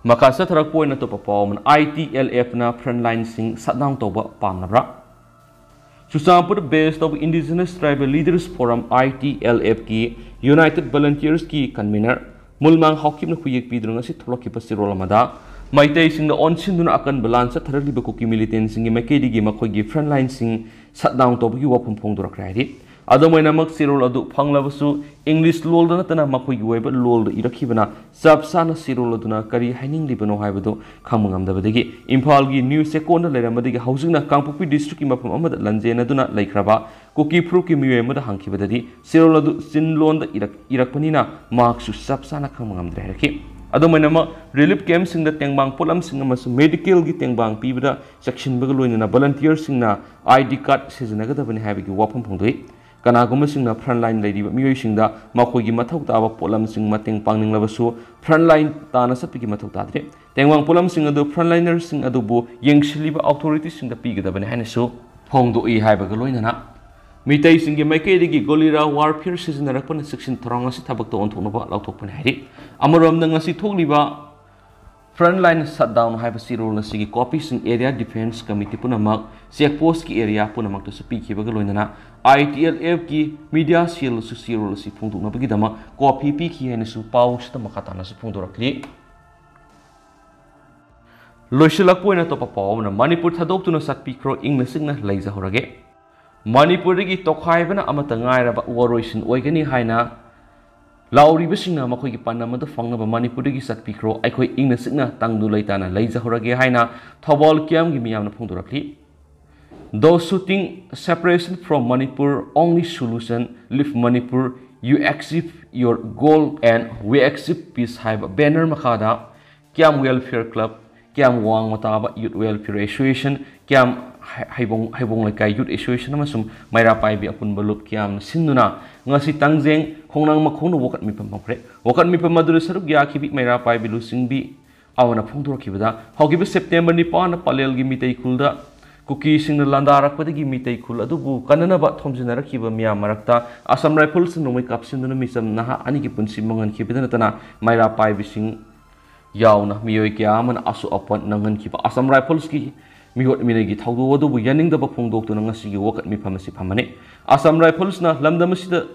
ꯃꯈꯥ ꯆꯠꯊꯔꯛꯄ ꯑꯣꯏꯅ ꯑꯇꯣꯞꯄ ꯄꯥꯎ ꯑꯃꯅ, ꯑꯥꯏ ꯇꯤ ꯑꯦꯜ ꯑꯦꯐꯅ frontline ꯁꯤꯡ shutdown ꯇꯧꯕ ꯄꯥꯝꯅꯕ꯭ꯔꯥ? ꯆꯨꯔꯆꯥꯟꯄꯨꯔꯗ base ꯇꯧꯕ Indigenous Tribal Leaders Forum, I T L F ꯀꯤ United Volunteers ꯀꯤ convener ꯃꯨꯜꯃꯥꯡ ꯍꯥꯎꯀꯤꯞꯅ ꯈꯨꯌꯦꯛ ꯄꯤꯗꯨꯅ ꯉꯁꯤ ꯊꯣꯛꯂꯛꯈꯤꯕ ꯆꯦꯔꯣꯜ ꯑꯃꯗ, ꯃꯩꯇꯩꯁꯤꯡꯗ ꯑꯣꯟꯁꯤꯟꯗꯨꯅ ꯑꯀꯟꯕ ꯂꯥꯟ ꯆꯠꯊꯔꯛꯂꯤꯕ ꯀꯨꯀꯤ militant ꯁꯤꯡꯒꯤ ꯃꯥꯏꯀꯩꯗꯒꯤ ꯃꯈꯣꯏꯒꯤ frontline ꯁꯤꯡ shutdown ꯇꯧꯕꯒꯤ ꯋꯥꯐꯝ ꯐꯣꯡꯗꯣꯔꯛꯈ꯭ꯔꯦ ꯍꯥꯏꯔꯤ꯫ ꯑꯗꯨꯝ ꯑꯣꯏꯅꯃꯛ ꯆꯦꯔꯣꯜ ꯑꯗꯨ ꯐꯪꯂꯕꯁꯨ English ꯂꯣꯜꯗ ꯅꯠꯇꯅ ꯃꯈꯣꯏꯒꯤ ꯑꯣꯏꯕ ꯂꯣꯜꯗ ꯏꯔꯛꯈꯤꯕꯅ ꯆꯞ ꯆꯥꯅ ꯆꯦꯔꯣꯜ ꯑꯗꯨꯅ ꯀꯔꯤ ꯍꯥꯏꯅꯤꯡꯂꯤꯕꯅꯣ ꯍꯥꯏꯕꯗꯨ ꯈꯪꯕ ꯉꯝꯗꯕꯗꯒꯤ ꯏꯝꯐꯥꯜꯒꯤ ꯅ꯭ꯌꯨ ꯆꯦꯛꯀꯣꯟꯗ ꯂꯩꯔꯝꯕꯗꯒꯤ ꯍꯧꯖꯤꯛꯅ ꯀꯥꯡꯄꯣꯛꯄꯤ district ꯀꯤ ꯃꯐꯝ ꯑꯃꯗ ꯂꯟꯖꯦꯟꯅꯗꯨꯅ ꯂꯩꯈ꯭ꯔꯕ ꯀꯨꯀꯤ ꯐꯨꯔꯨꯞꯀꯤ ꯃꯤꯑꯣꯏ ꯑꯃꯗ ꯍꯪꯈꯤꯕꯗꯗꯤ ꯆꯦꯔꯣꯜ ꯑꯗꯨ ꯆꯤꯟꯂꯣꯟꯗ ꯏꯔꯛ-, ꯏꯔꯛꯄꯅꯤꯅ ꯃꯍꯥꯛꯁꯨ ꯆꯞ ꯆꯥꯅ ꯈꯪꯕ ꯉꯝꯗ꯭ꯔꯦ ꯍꯥꯏꯔꯛꯈꯤ꯫ ꯑꯗꯨꯝ ꯑꯣꯏꯅꯃꯛ relief camp ꯁꯤꯡꯗ ꯇꯦꯡꯕꯥꯡ ꯄꯣꯠꯂꯝꯁꯤꯡ ꯑꯃꯁꯨꯡ medical ꯒꯤ ꯇꯦꯡꯕꯥꯡ ꯄꯤꯕꯗ ꯆꯦꯛꯁꯤꯟꯕꯒ ꯂꯣꯏꯅꯅ volunteer ꯁꯤꯡꯅ ID card ꯁꯤꯖꯤꯟꯅꯒꯗꯕꯅꯤ ꯍꯥꯏꯕꯒꯤ ꯋꯥꯐꯝ ꯐꯣꯡꯗꯣꯛꯏ꯫ ꯀꯅꯥꯒꯨꯝꯕꯁꯤꯡꯅ frontline ꯂꯩꯔꯤꯕ ꯃꯤꯑꯣꯏꯁꯤꯡꯗ ꯃꯈꯣꯏꯒꯤ ꯃꯊꯧ ꯇꯥꯕ ꯄꯣꯠꯂꯝꯁꯤꯡ ꯃꯇꯦꯡ ꯄꯥꯡꯅꯤꯡꯂꯕꯁꯨ frontline ꯇꯥꯟꯅ ꯆꯠꯄꯒꯤ ꯃꯊꯧ ꯇꯥꯗ꯭ꯔꯦ꯫ ꯇꯦꯡꯕꯥꯡ ꯄꯣꯠꯂꯝꯁꯤꯡ ꯑꯗꯨ frontlinerꯁꯤꯡ ꯑꯗꯨꯕꯨ ꯌꯦꯡꯁꯤꯜꯂꯤꯕ authorityꯁꯤꯡꯗ ꯄꯤꯒꯗꯕꯅꯤ ꯍꯥꯏꯅꯁꯨ ꯐꯣꯡꯗꯣꯛꯏ ꯍꯥꯏꯕꯒ ꯂꯣꯏꯅꯅ ꯃꯤꯇꯩꯁꯤꯡꯒꯤ ꯃꯥꯏꯀꯩꯗꯒꯤ ꯒꯣꯂꯤꯔꯥ warfare ꯁꯤꯖꯤꯟꯅꯔꯛꯄꯅ ꯆꯦꯛꯁꯤꯟ ꯊꯧꯔꯥꯡ ꯑꯁꯤ ꯊꯕꯛꯇ ꯑꯣꯟꯊꯣꯛꯅꯕ ꯂꯥꯎꯊꯣꯛꯄꯅꯤ ꯍꯥꯏꯔꯤ꯫ ꯑꯃꯔꯣꯝꯗ ꯉꯁꯤ ꯊꯣꯛꯂꯤꯕ Frontline Shutdown ꯍꯥꯏꯕ ꯆꯦꯔꯣꯜ ꯑꯁꯤꯒꯤ copy ꯁꯤꯡ Area Defence Committee ꯄꯨꯝꯅꯃꯛ, check post ꯀꯤ area ꯄꯨꯝꯅꯃꯛꯇꯁꯨ ꯄꯤꯈꯤꯕꯒ ꯂꯣꯏꯅꯅ ITLF ꯀꯤ media cell ꯗꯁꯨ ꯆꯦꯔꯣꯜ ꯑꯁꯤ ꯐꯣꯡꯗꯣꯛꯅꯕꯒꯤꯗꯃꯛ copy ꯄꯤꯈꯤ ꯍꯥꯏꯅꯁꯨ ꯄꯥꯎ ꯑꯁꯤꯗ ꯃꯈꯥ ꯇꯥꯅꯁꯨ ꯐꯣꯡꯗꯣꯔꯛꯂꯤ꯫ ꯂꯣꯏꯁꯤꯜꯂꯛꯄ ꯑꯣꯏꯅ ꯑꯇꯣꯞꯄ ꯄꯥꯎ ꯑꯃꯅ, ꯃꯅꯤꯄꯨꯔ ꯊꯥꯗꯣꯛꯇꯨꯅ ꯆꯠꯄꯤꯈ꯭ꯔꯣ, ꯏꯪꯅ ꯆꯤꯛꯅ ꯂꯩꯖꯍꯧꯔꯒꯦ꯫ ꯃꯅꯤꯄꯨꯔꯗꯒꯤ ꯇꯣꯈꯥꯏꯕꯅ ꯑꯃꯠꯇ ꯉꯥꯏꯔꯕ ꯋꯥꯔꯣꯏꯁꯤꯟ ꯑꯣꯏꯒꯅꯤ ꯍꯥꯏꯅ ꯂꯥꯎꯔꯤꯕꯁꯤꯡꯅ ꯃꯈꯣꯏꯒꯤ ꯄꯥꯟꯗꯝ ꯑꯗꯨ ꯐꯪꯅꯕ ꯃꯅꯤꯄꯨꯔꯗꯒꯤ ꯆꯠꯄꯤꯈ꯭ꯔꯣ, ꯑꯩꯈꯣꯏ ꯏꯪꯅ ꯆꯤꯛꯅ ꯇꯪꯗꯨ ꯂꯩꯇꯥꯅ ꯂꯩꯖꯍꯧꯔꯒꯦ ꯍꯥꯏꯅ ꯊꯧꯕꯥꯜ ꯀꯤꯌꯥꯝꯒꯤ ꯃꯤꯌꯥꯝꯅ ꯐꯣꯡꯗꯣꯔꯛꯂꯤ꯫ Those shooting separation from Manipur only solution, leave Manipur, you achieve your goal and we achieve peace ꯍꯥꯏꯕ banner ꯃꯈꯥꯗ ꯀꯤꯌꯥꯝ Welfare Club, ꯀꯤꯌꯥꯝ ꯋꯥꯡꯃ ꯇꯥꯕ Youth Welfare Association, ꯀꯤꯌꯥꯝ ꯍꯩ-, ꯍꯩꯕꯣꯡ, ꯍꯩꯕꯣꯡ ꯂꯩꯀꯥꯏ Youth Association ꯑꯃꯁꯨꯡ ꯃꯩꯔꯥ ꯄꯥꯏꯕꯤ ꯑꯄꯨꯟꯕ ꯂꯨꯞ ꯀꯤꯌꯥꯝꯅ ꯁꯤꯟꯗꯨꯅ ꯉꯁꯤ ꯇꯥꯡꯖꯦꯡ ꯈꯣꯡꯅꯥꯡ ꯃꯈꯣꯡꯗ ꯋꯥꯀꯠ ꯃꯤꯐꯝ ꯄꯥꯡꯊꯣꯛꯈ꯭ꯔꯦ꯫ ꯋꯥꯀꯠ ꯃꯤꯐꯝ ꯑꯗꯨꯗ ꯁꯔꯨꯛ ꯌꯥꯈꯤꯕꯤ ꯃꯩꯔꯥ ꯄꯥꯏꯕꯤ ꯂꯨꯆꯤꯡꯕꯤ ꯑꯃꯅ ꯐꯣꯡꯗꯣꯔꯛꯈꯤꯕꯗ, ꯍꯧꯈꯤꯕ September ꯅꯤꯄꯥꯟꯗ ꯄꯂꯦꯜꯒꯤ ꯃꯤꯇꯩ ꯈꯨꯜꯗ ꯀꯨꯀꯤꯁꯤꯡꯅ ꯂꯥꯟꯗꯥꯔꯛꯄꯗꯒꯤ ꯃꯤꯇꯩ ꯈꯨꯜ ꯑꯗꯨꯕꯨ ꯀꯟꯅꯅꯕ ꯊꯣꯝꯖꯤꯟꯅꯔꯛꯈꯤꯕ ꯃꯤꯌꯥꯝ ꯃꯔꯛꯇ Assam Rifles ꯅ ꯅꯣꯡꯃꯩ ꯀꯥꯞꯁꯤꯟꯗꯨꯅ ꯃꯤꯆꯝ ꯅꯍꯥ ꯑꯅꯤꯒꯤ ꯄꯨꯟꯁꯤ ꯃꯥꯡꯍꯟꯈꯤꯕꯗ ꯅꯠꯇꯅ ꯃꯩꯔꯥ ꯄꯥꯏꯕꯤꯁꯤꯡ ꯌꯥꯎꯅ ꯃꯤꯑꯣꯏ ꯀꯌꯥ ꯑꯃꯅ ꯑꯁꯣꯛ ꯑꯄꯟ ꯅꯪꯍꯟꯈꯤꯕ Assam Rifles ꯀꯤ ꯃꯤꯑꯣꯠ ꯃꯤꯅꯩꯒꯤ ꯊꯧꯗꯣꯛ ꯑꯗꯨꯕꯨ ꯌꯥꯅꯤꯡꯗꯕ ꯐꯣꯡꯗꯣꯛꯇꯨꯅ ꯉꯁꯤꯒꯤ ꯋꯥꯀꯠ ꯃꯤꯐꯝ ꯑꯁꯤ ꯐꯝꯕꯅꯤ꯫ Assam Rifles ꯅ ꯂꯝꯗꯝ ꯑꯁꯤꯗ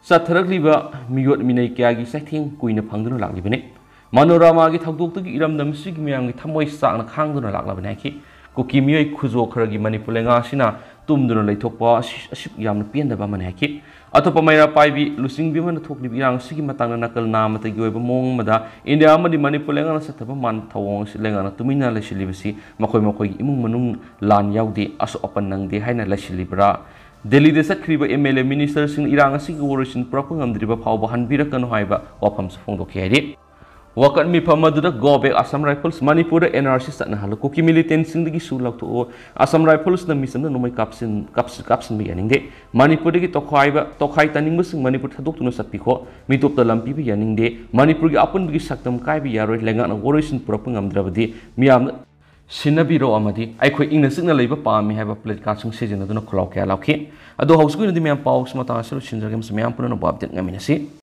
ꯆꯠꯊꯔꯛꯂꯤꯕ ꯃꯤꯑꯣꯠ ꯃꯤꯅꯩ ꯀꯌꯥꯒꯤ ꯆꯩꯊꯦꯡ ꯀꯨꯏꯅ ꯐꯪꯗꯨꯅ ꯂꯥꯛꯂꯤꯕꯅꯤ꯫ ꯃꯅꯣꯔꯥꯃꯥꯒꯤ ꯊꯧꯗꯣꯛꯇꯒꯤ ꯏꯔꯝꯗꯝ ꯑꯁꯤꯒꯤ ꯃꯤꯌꯥꯝꯒꯤ ꯊꯃꯣꯏ ꯆꯥꯛꯅ ꯈꯥꯡꯗꯨꯅ ꯂꯥꯛꯂꯕꯅꯤ ꯍꯥꯏꯈꯤ꯫ ꯀꯨꯀꯤ ꯃꯤꯑꯣꯏ ꯈꯨꯖꯣ ꯈꯔꯒꯤ ꯃꯅꯤꯄꯨꯔ ꯂꯩꯉꯥꯛ ꯑꯁꯤꯅ ꯇꯨꯝꯗꯨꯅ ꯂꯩꯊꯣꯛꯄ ꯑꯁꯤ, ꯑꯁꯨꯛ ꯌꯥꯝꯅ ꯄꯦꯟꯗꯕ ꯑꯃꯅꯤ ꯍꯥꯏꯈꯤ꯫ ꯑꯇꯣꯞꯄ ꯃꯩꯔꯥ ꯄꯥꯏꯕꯤ ꯂꯨꯆꯤꯡꯕꯤ ꯑꯃꯅ ꯊꯣꯛꯂꯤꯕ ꯏꯔꯥꯡ ꯑꯁꯤꯒꯤ ꯃꯇꯥꯡꯗ ꯅꯥꯀꯜ ꯅꯥꯝꯃꯇꯒꯤ ꯑꯣꯏꯕ ꯃꯑꯣꯡ ꯑꯃꯗ ꯏꯟꯗꯤꯌꯥ ꯑꯃꯗꯤ ꯃꯅꯤꯄꯨꯔ ꯂꯩꯉꯥꯛꯅ ꯆꯠꯊꯕ ꯃꯥꯟ ꯊꯧꯑꯣꯡ ꯑꯁꯤ ꯂꯩꯉꯥꯛꯅ ꯇꯨꯃꯤꯟꯅ ꯂꯩꯁꯤꯜꯂꯤꯕꯁꯤ ꯃꯈꯣꯏ ꯃꯈꯣꯏꯒꯤ ꯏꯃꯨꯡ ꯃꯅꯨꯡ ꯂꯥꯟ ꯌꯥꯎꯗꯦ, ꯑꯁꯣꯛ ꯑꯄꯟ ꯅꯪꯗꯦ ꯍꯥꯏꯅ ꯂꯩꯁꯤꯜꯂꯤꯕ꯭ꯔꯥ? ꯗꯦꯜꯂꯤꯗ ꯆꯠꯈ꯭ꯔꯤꯕ ꯑꯦꯝ ꯑꯦꯜ ꯑꯦ ꯃꯤꯅꯤꯁꯇꯔꯁꯤꯡꯅ ꯏꯔꯥꯡ ꯑꯁꯤꯒꯤ ꯋꯥꯔꯣꯏꯁꯤꯟ ꯄꯨꯔꯛꯄ ꯉꯝꯗ꯭ꯔꯤꯕ ꯐꯥꯎꯕ ꯍꯟꯕꯤꯔꯛꯀꯅꯨ ꯍꯥꯏꯕ ꯋꯥꯐꯝꯁꯨ ꯐꯣꯡꯗꯣꯛꯈꯤ ꯍꯥꯏꯔꯤ꯫ ꯋꯥꯀꯠ ꯃꯤꯐꯝ ꯑꯗꯨꯗ Go Back Assam Rifles, ꯃꯅꯤꯄꯨꯔꯗ ꯑꯦꯟ ꯑꯥꯔ ꯁꯤ ꯆꯠꯅꯍꯜꯂꯨ, ꯀꯨꯀꯤ ꯃꯤꯂꯤꯇꯦꯟꯁꯤꯡꯗꯒꯤꯁꯨ ꯂꯧꯊꯣꯛꯎ, ꯑꯁꯥꯝ ꯔꯥꯏꯐꯜꯁꯅ ꯃꯤꯆꯝꯗ ꯅꯣꯡꯃꯩ ꯀꯥꯞꯁꯤꯟ-, ꯀꯥꯞꯁꯤꯟ-, ꯀꯥꯞꯁꯤꯟꯕ ꯌꯥꯅꯤꯡꯗꯦ, ꯃꯅꯤꯄꯨꯔꯗꯒꯤ ꯇꯣꯈꯥꯏꯕ, ꯇꯣꯈꯥꯏ ꯇꯥꯅꯤꯡꯕꯁꯤꯡ ꯃꯅꯤꯄꯨꯔ ꯊꯥꯗꯣꯛꯇꯨꯅ ꯆꯠꯄꯤꯈꯣ, ꯃꯤꯇꯣꯞꯇ ꯂꯝ ꯄꯤꯕ ꯌꯥꯅꯤꯡꯗꯦ, ꯃꯅꯤꯄꯨꯔꯒꯤ ꯑꯄꯨꯟꯕꯒꯤ ꯁꯛꯇꯝ ꯀꯥꯏꯕ ꯌꯥꯔꯣꯏ, ꯂꯩꯉꯥꯛꯅ ꯋꯥꯔꯣꯏꯁꯤꯟ ꯄꯨꯔꯛꯄ ꯉꯝꯗ꯭ꯔꯕꯗꯤ ꯃꯤꯌꯥꯝꯅ ꯁꯤꯟꯅꯕꯤꯔꯣ ꯑꯃꯗꯤ ꯑꯩꯈꯣꯏ ꯏꯪꯅ ꯆꯤꯛꯅ ꯂꯩꯕ ꯄꯥꯝꯃꯤ ꯍꯥꯏꯕ placard ꯁꯤꯡ ꯁꯤꯖꯤꯟꯅꯗꯨꯅ ꯈꯣꯜꯂꯥꯎ ꯀꯌꯥ ꯂꯥꯎꯈꯤ꯫ ꯑꯗꯣ ꯍꯧꯖꯤꯛꯀꯤ ꯑꯣꯏꯅꯗꯤ ꯃꯌꯥꯝ ꯄꯥꯎꯁꯤ ꯃꯇꯥꯡ ꯑꯁꯤꯗ ꯂꯣꯏꯁꯤꯟꯖꯔꯒꯦ꯫ ꯃꯌꯥꯝ ꯄꯨꯝꯅꯃꯛꯄꯨ update ꯉꯥꯏꯃꯤꯟꯅꯁꯤ꯫